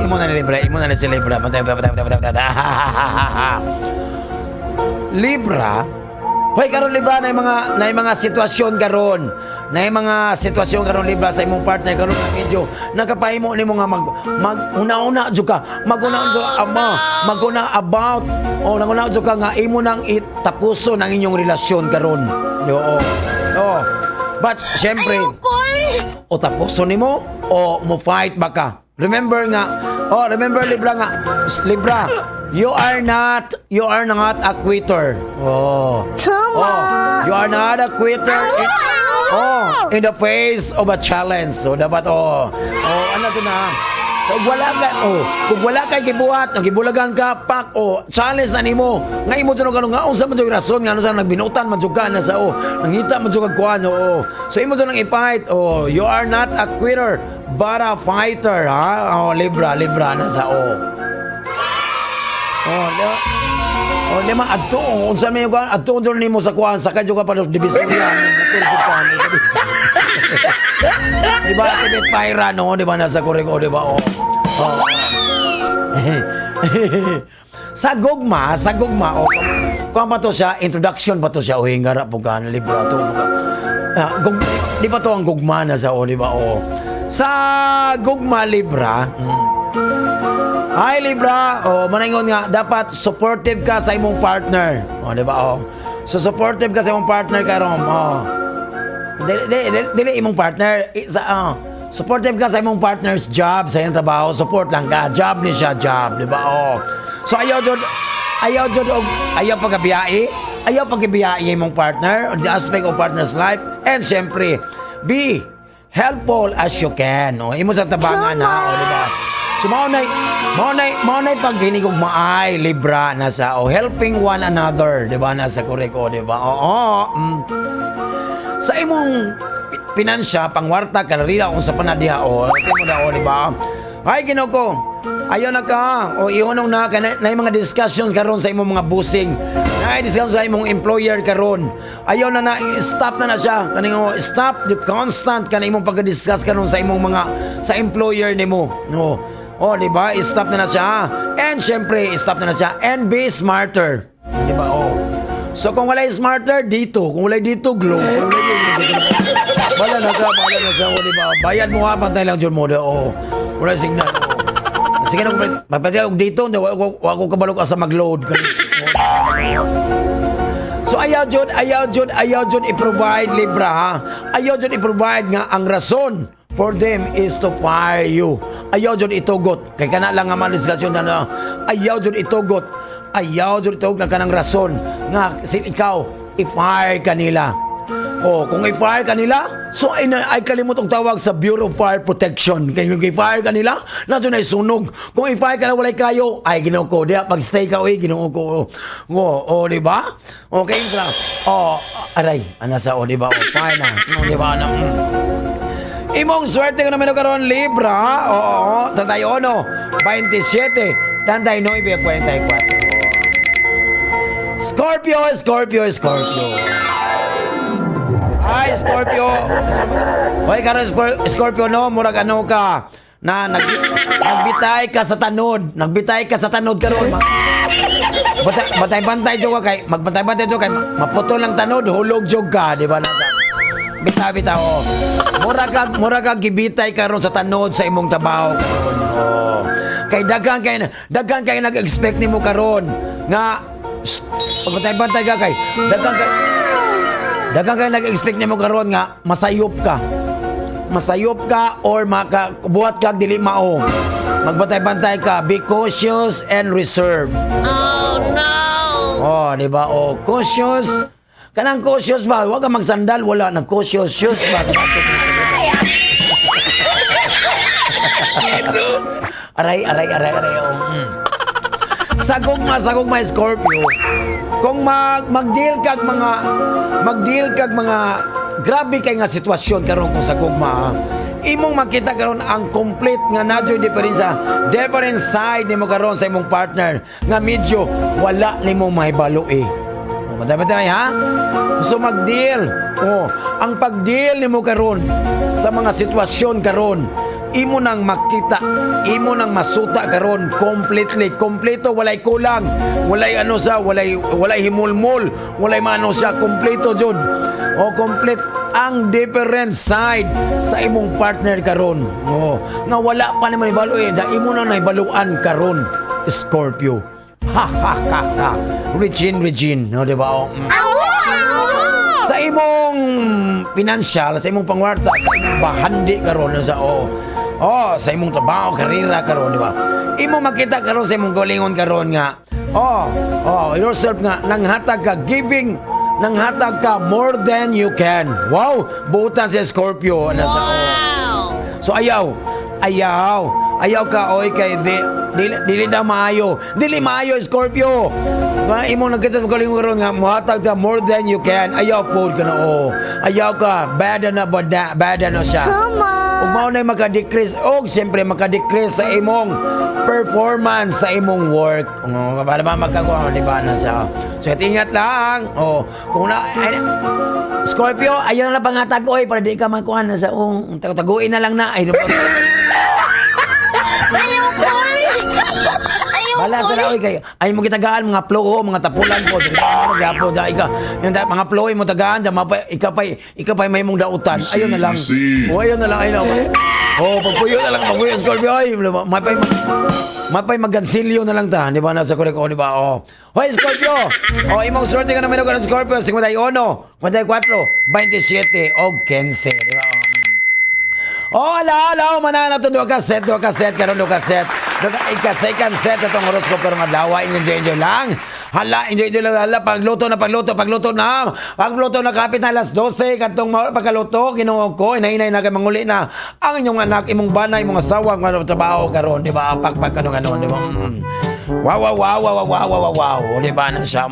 Speaker 2: imo na ni Libra, imo na ni si Libra. Patay patay patay patay patay. Libra. Hoy, karon Libra, na mga sitwasyon karon. Na mga sitwasyon karon, Libra, sa imong partner karon nga medyo nakapahimo nimo nga mag mag una-una jud ka, maguna jud ama, maguna about o nanguna jud ka nga imo nang itapuson ang inyong relasyon karon. Oo. Oo. But syempre,
Speaker 4: Ayoko eh.
Speaker 2: O tapuson nimo o mo fight ba ka. Remember nga, oh, remember Libra nga, Libra, you are not a quitter. Oh.
Speaker 4: Tama.
Speaker 2: Oh, you are not a quitter. Oh, in the face of a challenge. So dapat oh, ano to na? Kung wala ka, oh, kung wala kay gibuhat, no, gibulagan ka, pak, oh, challenge na nimo. Nga imo jud karon nga unsa man jud rason nga ano sa nagbinutan man jud ka na sa oh, nangita man jud kag kuan, oh. So imo jud nang i-fight, oh, you are not a quitter but a fighter, ha? Oh, Libra, Libra na sa oh. Oh, di ba? Oh, di ba adto unsa may kuan adto jud nimo sa kuan sakay jud ka pa Divisoria. Di ba Tibet Pyra no, di ba nasa Korego, di ba? Oh. Oh. Sa gugma, oh. Kuan pa to siya, introduction pa to siya, oh, hingara po ka, Libra to. Ah, di ba to ang gugma na sa, oh, di ba? Oh. Sa gugma, Libra. Hi Libra, oh, manangon nga dapat supportive ka sa imong partner. Oh, di ba? Oh. So supportive ka sa imong partner karon. Oh. Dili, dili, dili, dili imong partner sa oh. Supportive ka sa imong partner's job, sa iyang trabaho, support lang ka. Job ni siya, job, di ba? Oh. So ayaw jud og ayaw pagkabiyae, Ayaw pagibiyai imong partner on the aspect of partner's life. And syempre, be helpful as you can. O, imo sa tabangan ha, o, di ba? So mao nay paghinigugmaay, Libra, nasa o helping one another, di ba? Nasa correct o, di ba? Oo. Sa imong pinansya, pangwarta, karera kung sa panadiha o, okay mo na o, di ba? Ay, Ginoo ko. Ayaw na ka. O ihunong na ka na, na mga discussions karon sa imong mga bossing. Na discussion sa imong employer karon. Ayaw na na stop na na siya. Kaning oh, stop the constant kana imong pag-discuss karon sa imong mga sa employer nimo. No. Oh, di ba? Stop na na siya. And syempre, stop na na siya. And be smarter. Di ba? Oh. So kung walay smarter dito, kung walay dito, Globe. Kung walay dito, Globe. Bala na ka, bala na sa, oh, di ba? Bayad mo ha, pantay lang dyan mo. Oh. Wala signal. Oh. Sige na, magpatay og dito, wa ko kabalo ka sa mag-load. So ayaw jud, ayaw jud, ayaw jud i-provide, Libra ha. Ayaw jud i-provide nga ang rason for them is to fire you. Ayaw jud itugot. Kay kana lang nga madiskusyon na ayaw jud itugot. Ayaw jud itugot nga kanang rason nga sil ikaw i-fire kanila. Oh, kung i-fire kanila, so ay, ay kalimot og tawag sa Bureau of Fire Protection. Kay kung i-fire kanila, nato na sunog. Kung i-fire kanila walay kayo, ay Ginoo ko, diha pag-stay ka oy Ginoo ko. Oh, oh, di ba? Okay, sa oh, aray, ana sa oh, di ba? Oh, fire na. Oh, di ba? Na. Imong swerte ko naman karon Libra. Oo, 31, 27, 39, 44. Scorpio, Scorpio, Scorpio. Ay, Scorpio. Hoy, karon Scorpio no, murag ano ka na nagbitay ka sa tanod. Nagbitay ka sa tanod karon. Bantay-bantay jud ka kay magbantay-bantay jud kay maputol lang tanod, hulog jud ka, di ba na? Bitaw bitaw. Oh. Mura kag gibitay karon sa tanod sa imong trabaho karon. Oh. Kay daghan kay nag-expect nimo karon nga shh, pagbantay-bantay ka kay daghan kay nag-expect nimo karon nga masayop ka. Masayop ka or maka buhat ka dili mao. Magbantay-bantay ka, be cautious and reserved.
Speaker 4: Oh no!
Speaker 2: Oh, di ba? Oh, cautious. Kanang cautious ba? Huwag ka magsandal, wala nang cautious shoes ba? Aray, aray, aray, aray. Oh. Sa gugma, Scorpio. Kung mag-deal kag mga grabe kay nga sitwasyon karon kung sa gugma, ha, imong makita karon ang complete nga nadyo'y diferensya, different side nimo karon sa imong partner nga medyo wala nimo mahibalo eh. Bantay-bantay ha. So mag-deal. Oh, ang pag-deal nimo karon sa mga sitwasyon karon, imo nang makita, imo nang masuta karon completely, kompleto, walay kulang, walay ano sa, walay himulmol, walay mano siya, kompleto jud. O complete ang different side sa imong partner karon. Oh, nga wala pa nimo nibalo eh, da imo na nahibaluan karon, Scorpio. Ha ha ha ha. Regine, Regine, no, di ba? Oh. Sa imong pinansyal, sa imong pangwarta, sa imong bahandi karon sa oh. Oh, sa imong trabaho, karera karon, di ba? Imo makita karon sa imong kaugalingon karon nga oh, yourself nga nanghatag ka giving, nanghatag ka more than you can. Wow, buutan si Scorpio na sa oh. So ayaw, ayaw, ayaw ka oy kay di dili, dili daw maayo. Dili maayo, Scorpio. Nga imo nagkita sa kaugalingon karon nga mohatag ka more than you can. Ayaw pod ka na oh. Ayaw ka, bad na bad, bad na siya.
Speaker 4: Tama!
Speaker 2: Ug mao na maka-decrease og siyempre maka-decrease sa imong performance sa imong work. Oh, para ba magkakuha, di ba na sa. So ingat lang. Oh, kung na ay, Scorpio, ayaw na lang pangatag oy para di ka makuha na sa oh, taguin na lang na ay.
Speaker 4: Ayoko eh! Ayoko
Speaker 2: Bala sa
Speaker 4: eh!
Speaker 2: laoy kay ay mo gitagaan mga ploho, mga tapulan ko. Ano gyapon da ika. Yung mga ploho mo tagaan da mapay ika pay may mong dautan. Ayo na lang. Oh, ayo na lang, ayo na lang. Oh, pagpuyo na lang, pagpuyo Scorpio ay mapay maggansilyo na lang ta, di ba nasa korek, oh, di ba? Oh. Hoy Scorpio. Oh, imong swerte ka naman og Scorpio 51, 44, 27 og 15, di ba? Oh, ala, ala, manana to duha ka set, karon duha ka set. Duha ika second set atong horoscope karong adlaw, enjoy enjoy lang. Hala, enjoy, enjoy lang. Hala, pagluto na, pagluto, pagluto na. Pagluto na, kapit na alas 12, katong pagkaluto, Ginoo ko, inahinay na kay manguli na ang inyong anak, imong bana, imong asawa, ang ano, trabaho karon, di ba? Pagpag ano, ano, di ba? Wow, wow, wow, wow, wow, wow, wow, wow. Di ba na siya?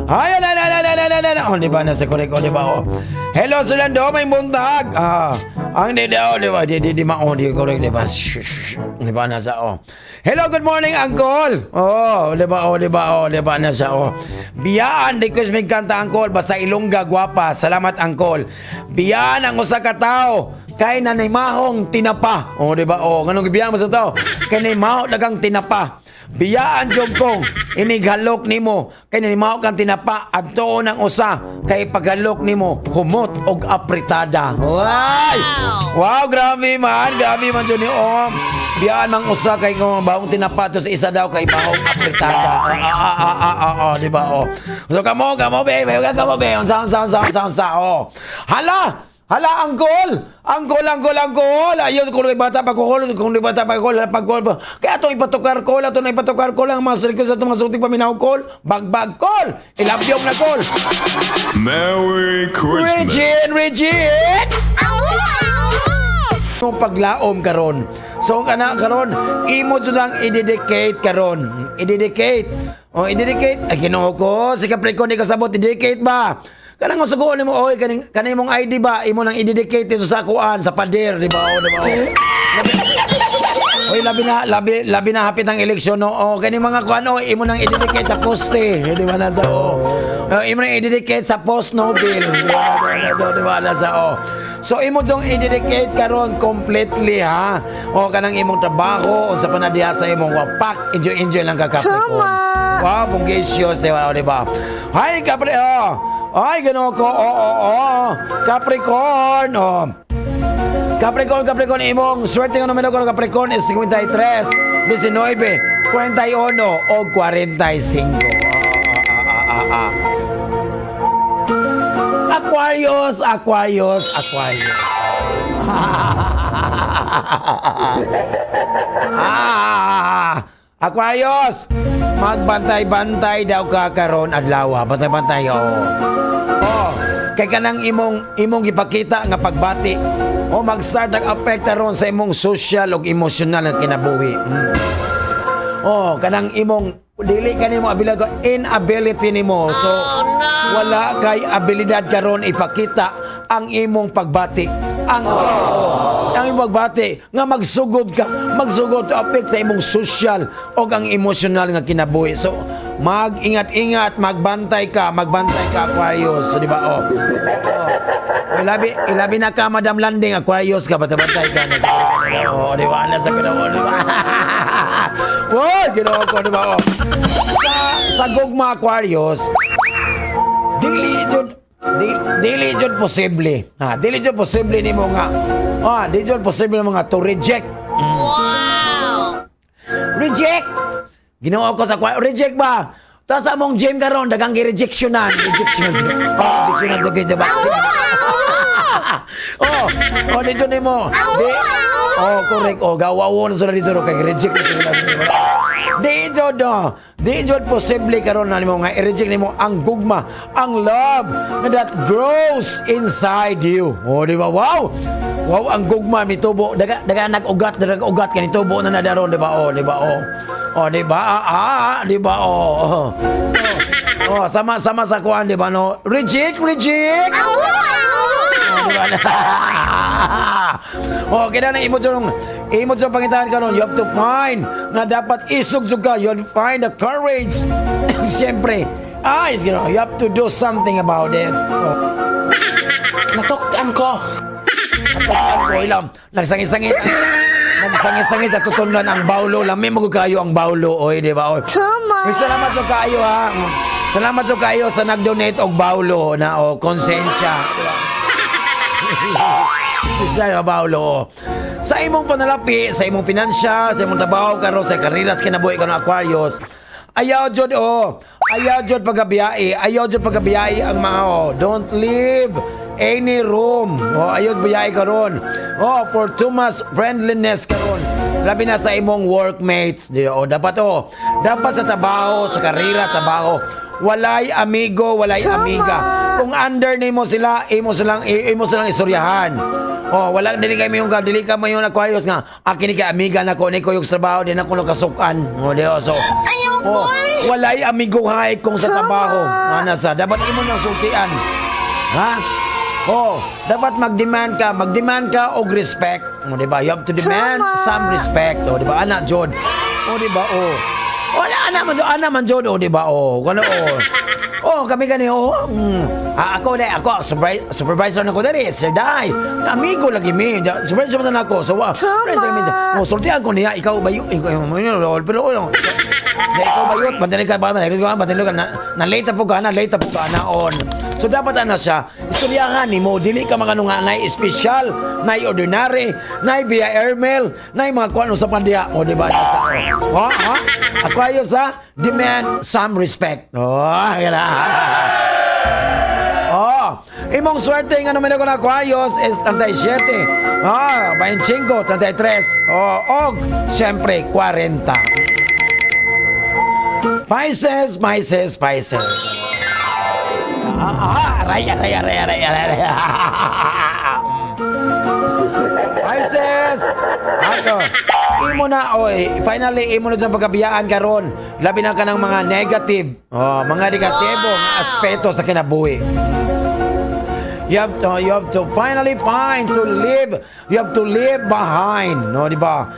Speaker 2: Ay, ala, ala, ala, ala, ala, ala. Oh, di ba na sa korek, oh, di ba, oh. Hello, Solando, may buntag. Ah, ang di daw, di ba, di, di, di, ma, oh, di, korek, di ba, shh, shh, shh. Di ba na sa, oh. Hello, good morning, Uncle. Oh, di ba, oh, di ba, oh, di ba na sa, oh. Biyaan, request may kanta, Uncle, basta Ilongga, gwapa. Salamat, Uncle. Biyaan ang usa ka tawo kay nanay mahong tinapa. Oh, di ba? Oh, nganong gibiyaan mo sa tao? Kay nay maho dagang tinapa. Biyaan jud kong inighalok nimo kay nanay kang tinapa, adto ng usa kay paghalok nimo humot og apretada. Way! Wow, grabe man, grabe man jud ni Om. Biyaan mang usa kay kung bahong tinapa to sa isa daw kay bahong apretada. Ah, ah, ah, ah, ah, ah, di ba? Oh. So kamo, kamo be, be, kamo be, unsa, unsa, unsa, unsa, unsa, oh. Hala! Hala, angkol! Angkol, angkol, angkol! Ayos, kung may bata pagkukol, kung may bata pagkukol, pagkukol. Kaya itong ipatukar ko, ito na ipatukar ko lang, mga sarili ko sa itong mga sutik paminaw kol, bagbag kol, ilabyong na kol.
Speaker 5: Merry Christmas.
Speaker 2: Regine, Regine! Yung paglaom karon. So kana karon, imo jud lang i-dedicate karon. I-dedicate. O i-dedicate. Ay, Ginoo ko, si Capricorn di kasabot i-dedicate ba? Kanang usugoon nimo oy, kaning kaning imong ID ba imo nang i-dedicate dito sa kuan sa pader, di ba? O, di ba? O. Oy, labi na labi labi na hapit ang eleksyon, no. O kani mga kuan, o imo nang i-dedicate sa poste, di ba nasa o. O, imo nang i-dedicate sa post Nobel, di ba? Di ba, di ba nasa o. So imo jong i-dedicate karon completely, ha. O kanang imong trabaho unsa pa na diha sa imong wapak, enjoy enjoy lang ka, Capricorn.
Speaker 4: Tama.
Speaker 2: Wow, bonggacious, di ba? O, di ba? Hi, Capri, oh. Ay, gano'n ko. Oo. Capricorn, oh. Capricorn, Capricorn, imong swerte nga numero ko ng Capricorn is 53, 19, 41 o 45. Ah, ah, ah, ah, ah. Aquarius, Aquarius, Aquarius. Ah, Aquarius, magbantay-bantay daw ka karon adlaw. Bantay-bantay, oo. Oh, kay kanang imong imong ipakita nga pagbati o mag-start ang affect ron sa imong social ug emotional nga kinabuhi. Oh, kanang imong dili kanimo abilad inability nimo. So wala kay abilidad karon ipakita ang imong pagbati. Ang imong pagbati nga magsugod ka, magsugod to affect sa imong social o ang emotional nga kinabuhi. So mag-ingat-ingat, magbantay ka, Aquarius, di ba? Oh. Oh. Ilabi, ilabi na ka, Madam Landing, Aquarius ka, bantay ka na sa, oh, di ba? Nasa oh, di ba? Wow, Ginoo ko, di ba? Oh. Sa gugma, Aquarius, dili jud dili jud posible. Ha, dili jud posible nimo nga. Ah, dili jud posible nimo nga to reject.
Speaker 4: Wow!
Speaker 2: Reject. Ginoo ko sa reject ba? Ta sa among gym karon dagang gi-rejectionan, rejection. Oh, rejectionan to kay ba? Oh, oh dito nimo. Di, oh, correct. Oh, gawawo na sila dito ro kay reject na sila. Di jud no. Di jud posible karon na nimo nga i-reject nimo ang gugma, ang love that grows inside you. Oh, di ba? Wow. Wow, ang gugma mitubo. Daga daga nag-ugat, daga ugat kani tubo na na daron, di ba? Oh, di ba? Oh. Oh, di ba? Ah, ah, di ba? Oh. Oh. Oh, sama sama sa kuan, di ba no? Reject, reject. Oh, di ba? Oh, kaya na imo jud pangitaan karon, you have to find nga dapat isog jud ka, you have to find the courage. Siyempre, ay, you have to do something about it. Oh.
Speaker 3: Natok-an ko.
Speaker 2: At ko ilam, nagsangit-sangit. Nagsangit-sangit sa tutunlan ang baulo. Lami mo kayo ang baulo, oy, di ba? Oy.
Speaker 4: Tama.
Speaker 2: Uy, salamat jud kaayo ha. Salamat jud kaayo sa nag-donate og baulo na o konsensya. Di ba? Sa baulo. Oh. Sa imong panalapi, sa imong financial, sa imong trabaho karon sa karera sa kinabuhi karon, Aquarius, ayaw jud oh. Ayaw jud pagabiyai, ayaw jud pagabiyai ang mga oh. Don't leave any room. Oh, ayaw biyai karon. Oh, for too much friendliness karon. Labi na sa imong workmates, di o dapat oh, dapat sa trabaho, sa karera, trabaho, walay amigo, walay amiga. Kung under nimo sila, imo silang istoryahan. Oh, wala dili kay mayong dili ka mayon Aquarius nga akini kay amiga nako ni ko yung trabaho din ako nakasukan. Oh, di oh, so. Oh, walay amigohay kung sa trabaho. Ana sa dapat imo nang sultian. Ha? Oh, dapat mag-demand ka og respect. Oh, di ba? You have to demand some respect. Oh, di ba? Ana jud. Oh, di ba? Oh. Wala ana man jud, ana man jud, oh, di ba? Oh, kano oh. Oh, kami gani oh. Ah, ako dai, ako supervisor nako diri, Sir Dai. Amigo lagi mi. Supervisor man nako. So, friends kami. Oh, sultian ko niya, ikaw ba yun? Ikaw, pero oh, di, ikaw ba yun? Bandali ka ba? Bandali ka, bandali ka. Na late po ka, na late po ka, na on. So dapat ana siya, istoryahan nimo, dili ka mga nga nay espesyal, nay ordinary, nay via airmail, nay mga kuano sa pandiya. O, di ba? Nasa, oh, ha? Aquarius ha, demand some respect. Oh, gana. Oh, imong swerte nga naman ako na Aquarius is 37. Ah, 25, 33. Oh, og syempre 40. Pisces, Pisces, Pisces. Ah, ah, aray, aray, aray, aray, aray, aray. Pisces! Ako, imo na, oy, finally, imo na sa pagkabiyaan karon. Labi na ka ng mga negative, oh, mga negatibo nga aspeto sa kinabuhi. You have to finally find to live. You have to leave behind, no, di ba?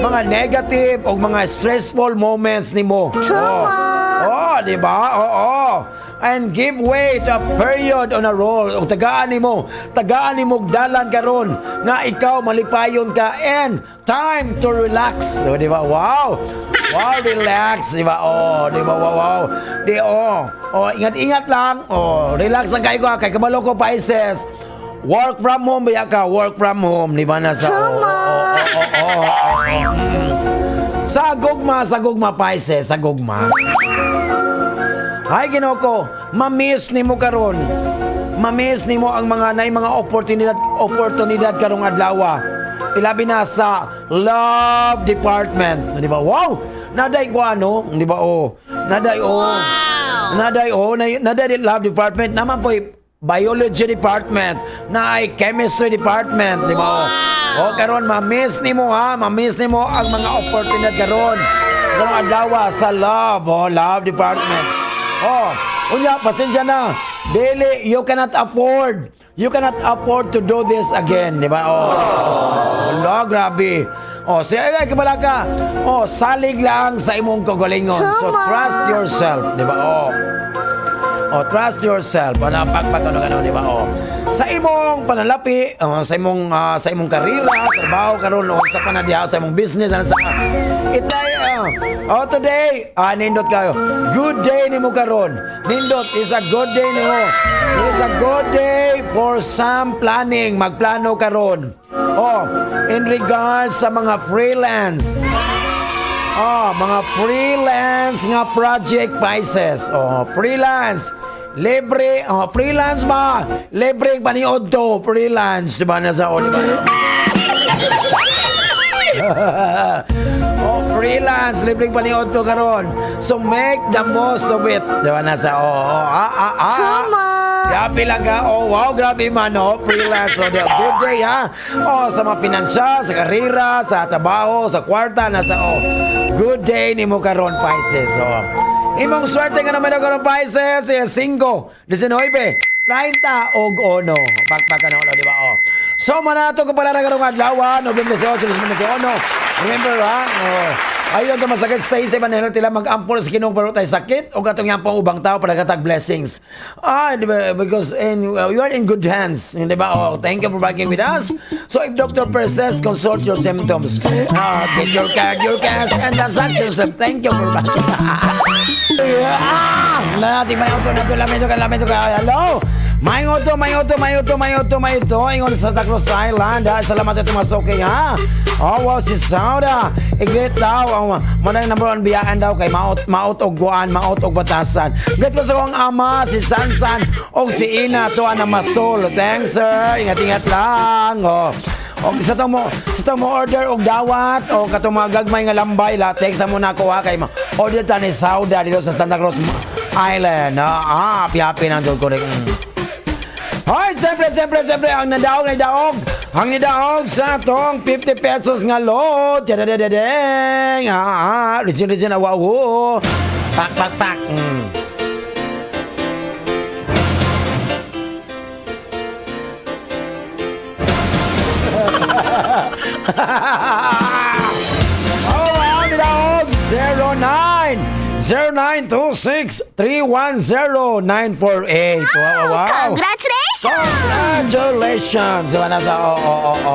Speaker 2: Mga negative o mga stressful moments nimo. Oh, di ba? Oo. And give way to a period on a roll. O tagaan nimo og dalan karon nga ikaw malipayon ka and time to relax. So, di ba? Wow. Wow, relax, di ba? Oh, di ba? Wow. Di oh. Oh, ingat-ingat lang. Oh, relax lang kayo ka kay kabalo ko, Pisces. Work from home ba ka? Work from home, di ba nasa? Oh. Sa gugma, Pisces, sa gugma. Ay, Ginoo ko, ma-miss nimo karon. Ma-miss nimo ang mga nay mga oportunidad oportunidad karong adlaw. Ilabi na sa love department. Di ba? Wow! Naday ko ano, di ba? Oh. Naday oh. Naday oh, naday love department naman po biology department, na ay chemistry department, di ba? Oh. Oh, karon ma-miss nimo ha, ma-miss nimo ang mga oportunidad karon. Karong adlaw sa love, oh, love department. Oh, unya, pasensya na. Dili, you cannot afford. You cannot afford to do this again, di ba? Oh. Wala, grabe. Oh, siya ay kabala ka. Oh, salig lang sa imong kaugalingon. So trust yourself, di ba? Oh. Oh, trust yourself. Ano ang pagpag ano ano, di ba? Oh. Sa imong panalapi, oh, sa imong karera, trabaho karon o sa panadiha sa imong business ano sa itay oh, today, nindot kayo. Good day nimo karon. Nindot is a good day nimo. It's a good day for some planning. Magplano karon. Oh, in regards sa mga freelance. Oh, mga freelance nga project, Pisces. Oh, freelance. Libre, oh, freelance ba? Libre paniod to, freelance, di ba nasa oh, di ba? Oh, freelance, libre paniod to karon. So make the most of it. Di ba nasa oh, ah.
Speaker 4: Tama.
Speaker 2: Grabe lang ka. Oh, wow, grabe man, oh. Freelance. Oh, good day, ha? Oh, sa mga pinansyal, sa karera, sa trabaho, sa kwarta, nasa, oh. Good day nimo karon, Pisces. Oh. Imong swerte nga naman karon, Pisces, eh, 5, 19, 30 og 1. Pagpag ano, di ba? Oh. So, manato ko pala na karong adlaw, November 18, 2021. Remember, ha? Oh. Ayun, ito masakit, stay safe and healthy lang, mag-ampol sa Ginoo para tayo sakit o katong yan pang ubang tao para katag blessings. Ah, di ba? Because you are in good hands. Di ba? Oh, thank you for working with us. So if doctor persists, consult your symptoms. Ah, get your card, your cash, and transactions. Thank you for watching. Ah! Na, di ba na ito, na ito, lamento ka, lamento ka. Hello? May auto, may auto, may auto, may auto, may auto. Ingon sa Santa Cruz Island. Ha? Salamat sa tumasuki, ha? Oh, wow, si Sauda. I-greet daw. Ang manang number one biyaan daw kay maot, maot og guan, maot og batasan. Greet ko sa akong ama, si Sansan, og si Ina, tuwa na masol. Thanks, sir. Ingat-ingat lang. Oh. O sa to mo order og dawat o katong mga gagmay nga lambay la, text mo na ako ha, kay ma order ta ni Sauda dito sa Santa Cruz Island. Ah, happy happy nang jud ko rin. Hoy, siyempre, siyempre, siyempre, ang nadaog na daog. Ang nidaog sa atong 50 pesos nga load. Tadadadadeng. Ah, ah, rizin, rizin, awa, oh. Pak, pak, pak. Oh, ang nidaog. 09 0926 310 948. Wow.
Speaker 4: Congratulations!
Speaker 2: Congratulations! Diba nasa, oo.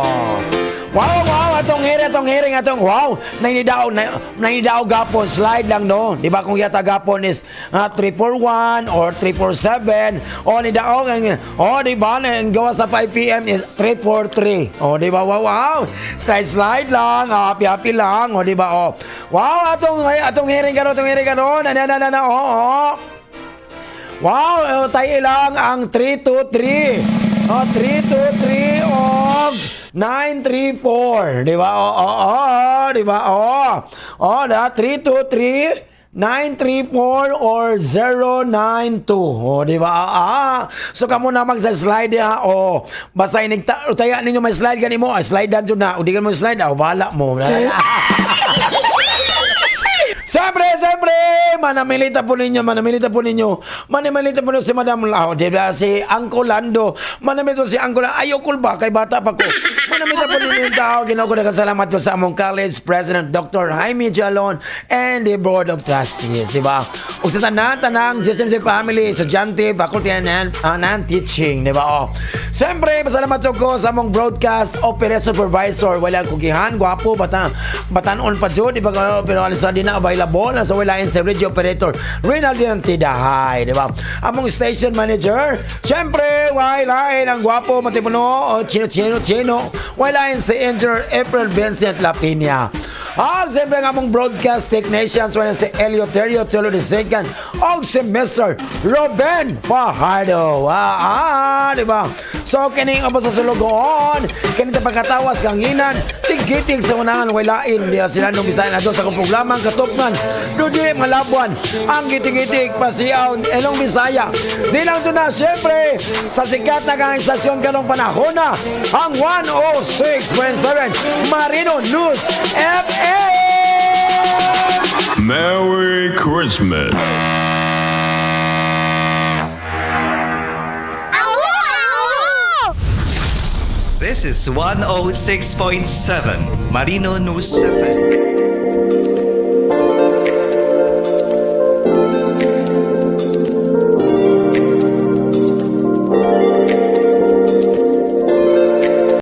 Speaker 2: Wow, atong hearing, atong, wow, naninidaog, naninidaog gapon, slide lang, no? Di ba kung yata gapon is 341 or 347, o nidaog, ang, oh, di ba, ang gawa sa 5 p.m. is 343. O, di ba, wow, slide, slide lang, happy, happy lang, o, di ba, oh. Wow, atong, ay, atong hearing karon, na, na, na, na, na, oh. Wow, tayo lang ang 323. Oh, 323 og 934, di ba? Oo, di ba? Oh. Oh, na 323 934 or 092. Oh, di ba? Ah. So kamo na magsa-slide ha. Oh, basta inig taya ninyo may slide gani mo, ah, slide dan jud na. O di ka mo slide, ah, bahala mo. Siyempre, siyempre, manamilita po ninyo, manamilita po ninyo, manamilita po ninyo si Madam Lao, di ba? Si Uncle Lando, manamilita po si Uncle Lando, ayoko ba, kay bata pa ko. Manamilita po ninyo yung tao, ginoo ko na salamat ko sa among college president, Dr. Jaime Jalon, and the Board of Trustees, di ba? Ug sa tanan-tanang GSMC family, estudyante, faculty, and teaching, di ba? Oh. Siyempre, pasalamat ko sa among broadcast operator supervisor, wala kugihan, gwapo, bata, batanon pa jud, di ba? Pero alis na di na available, nasa wala sa radio operator, Rinaldo Tidahay, di ba? Among station manager, siyempre, wala ang gwapo, matipuno, o chino, chino, chino, wala si Engineer April Vincent Lapinia. Ah, siyempre ang among broadcast technicians, wala si Elio Terrio Tolo II, o si Mr. Ruben Fajardo. Ah, di ba? So, kining abo sa sulugoon, kini ta pagkatawas kanginan, tiggitig sa unahan, walain, di sila nung bisayan na sa akong programang katupngan, do dili malabuan, ang gitig-gitig, pasiyaw, elong Bisaya. Di lang ito na, siyempre, sa sikat na kang istasyon karong panahon na, ang 106.7 Marino News FM!
Speaker 5: Merry Christmas.
Speaker 4: Awo!
Speaker 8: This is 106.7 Marino News FM.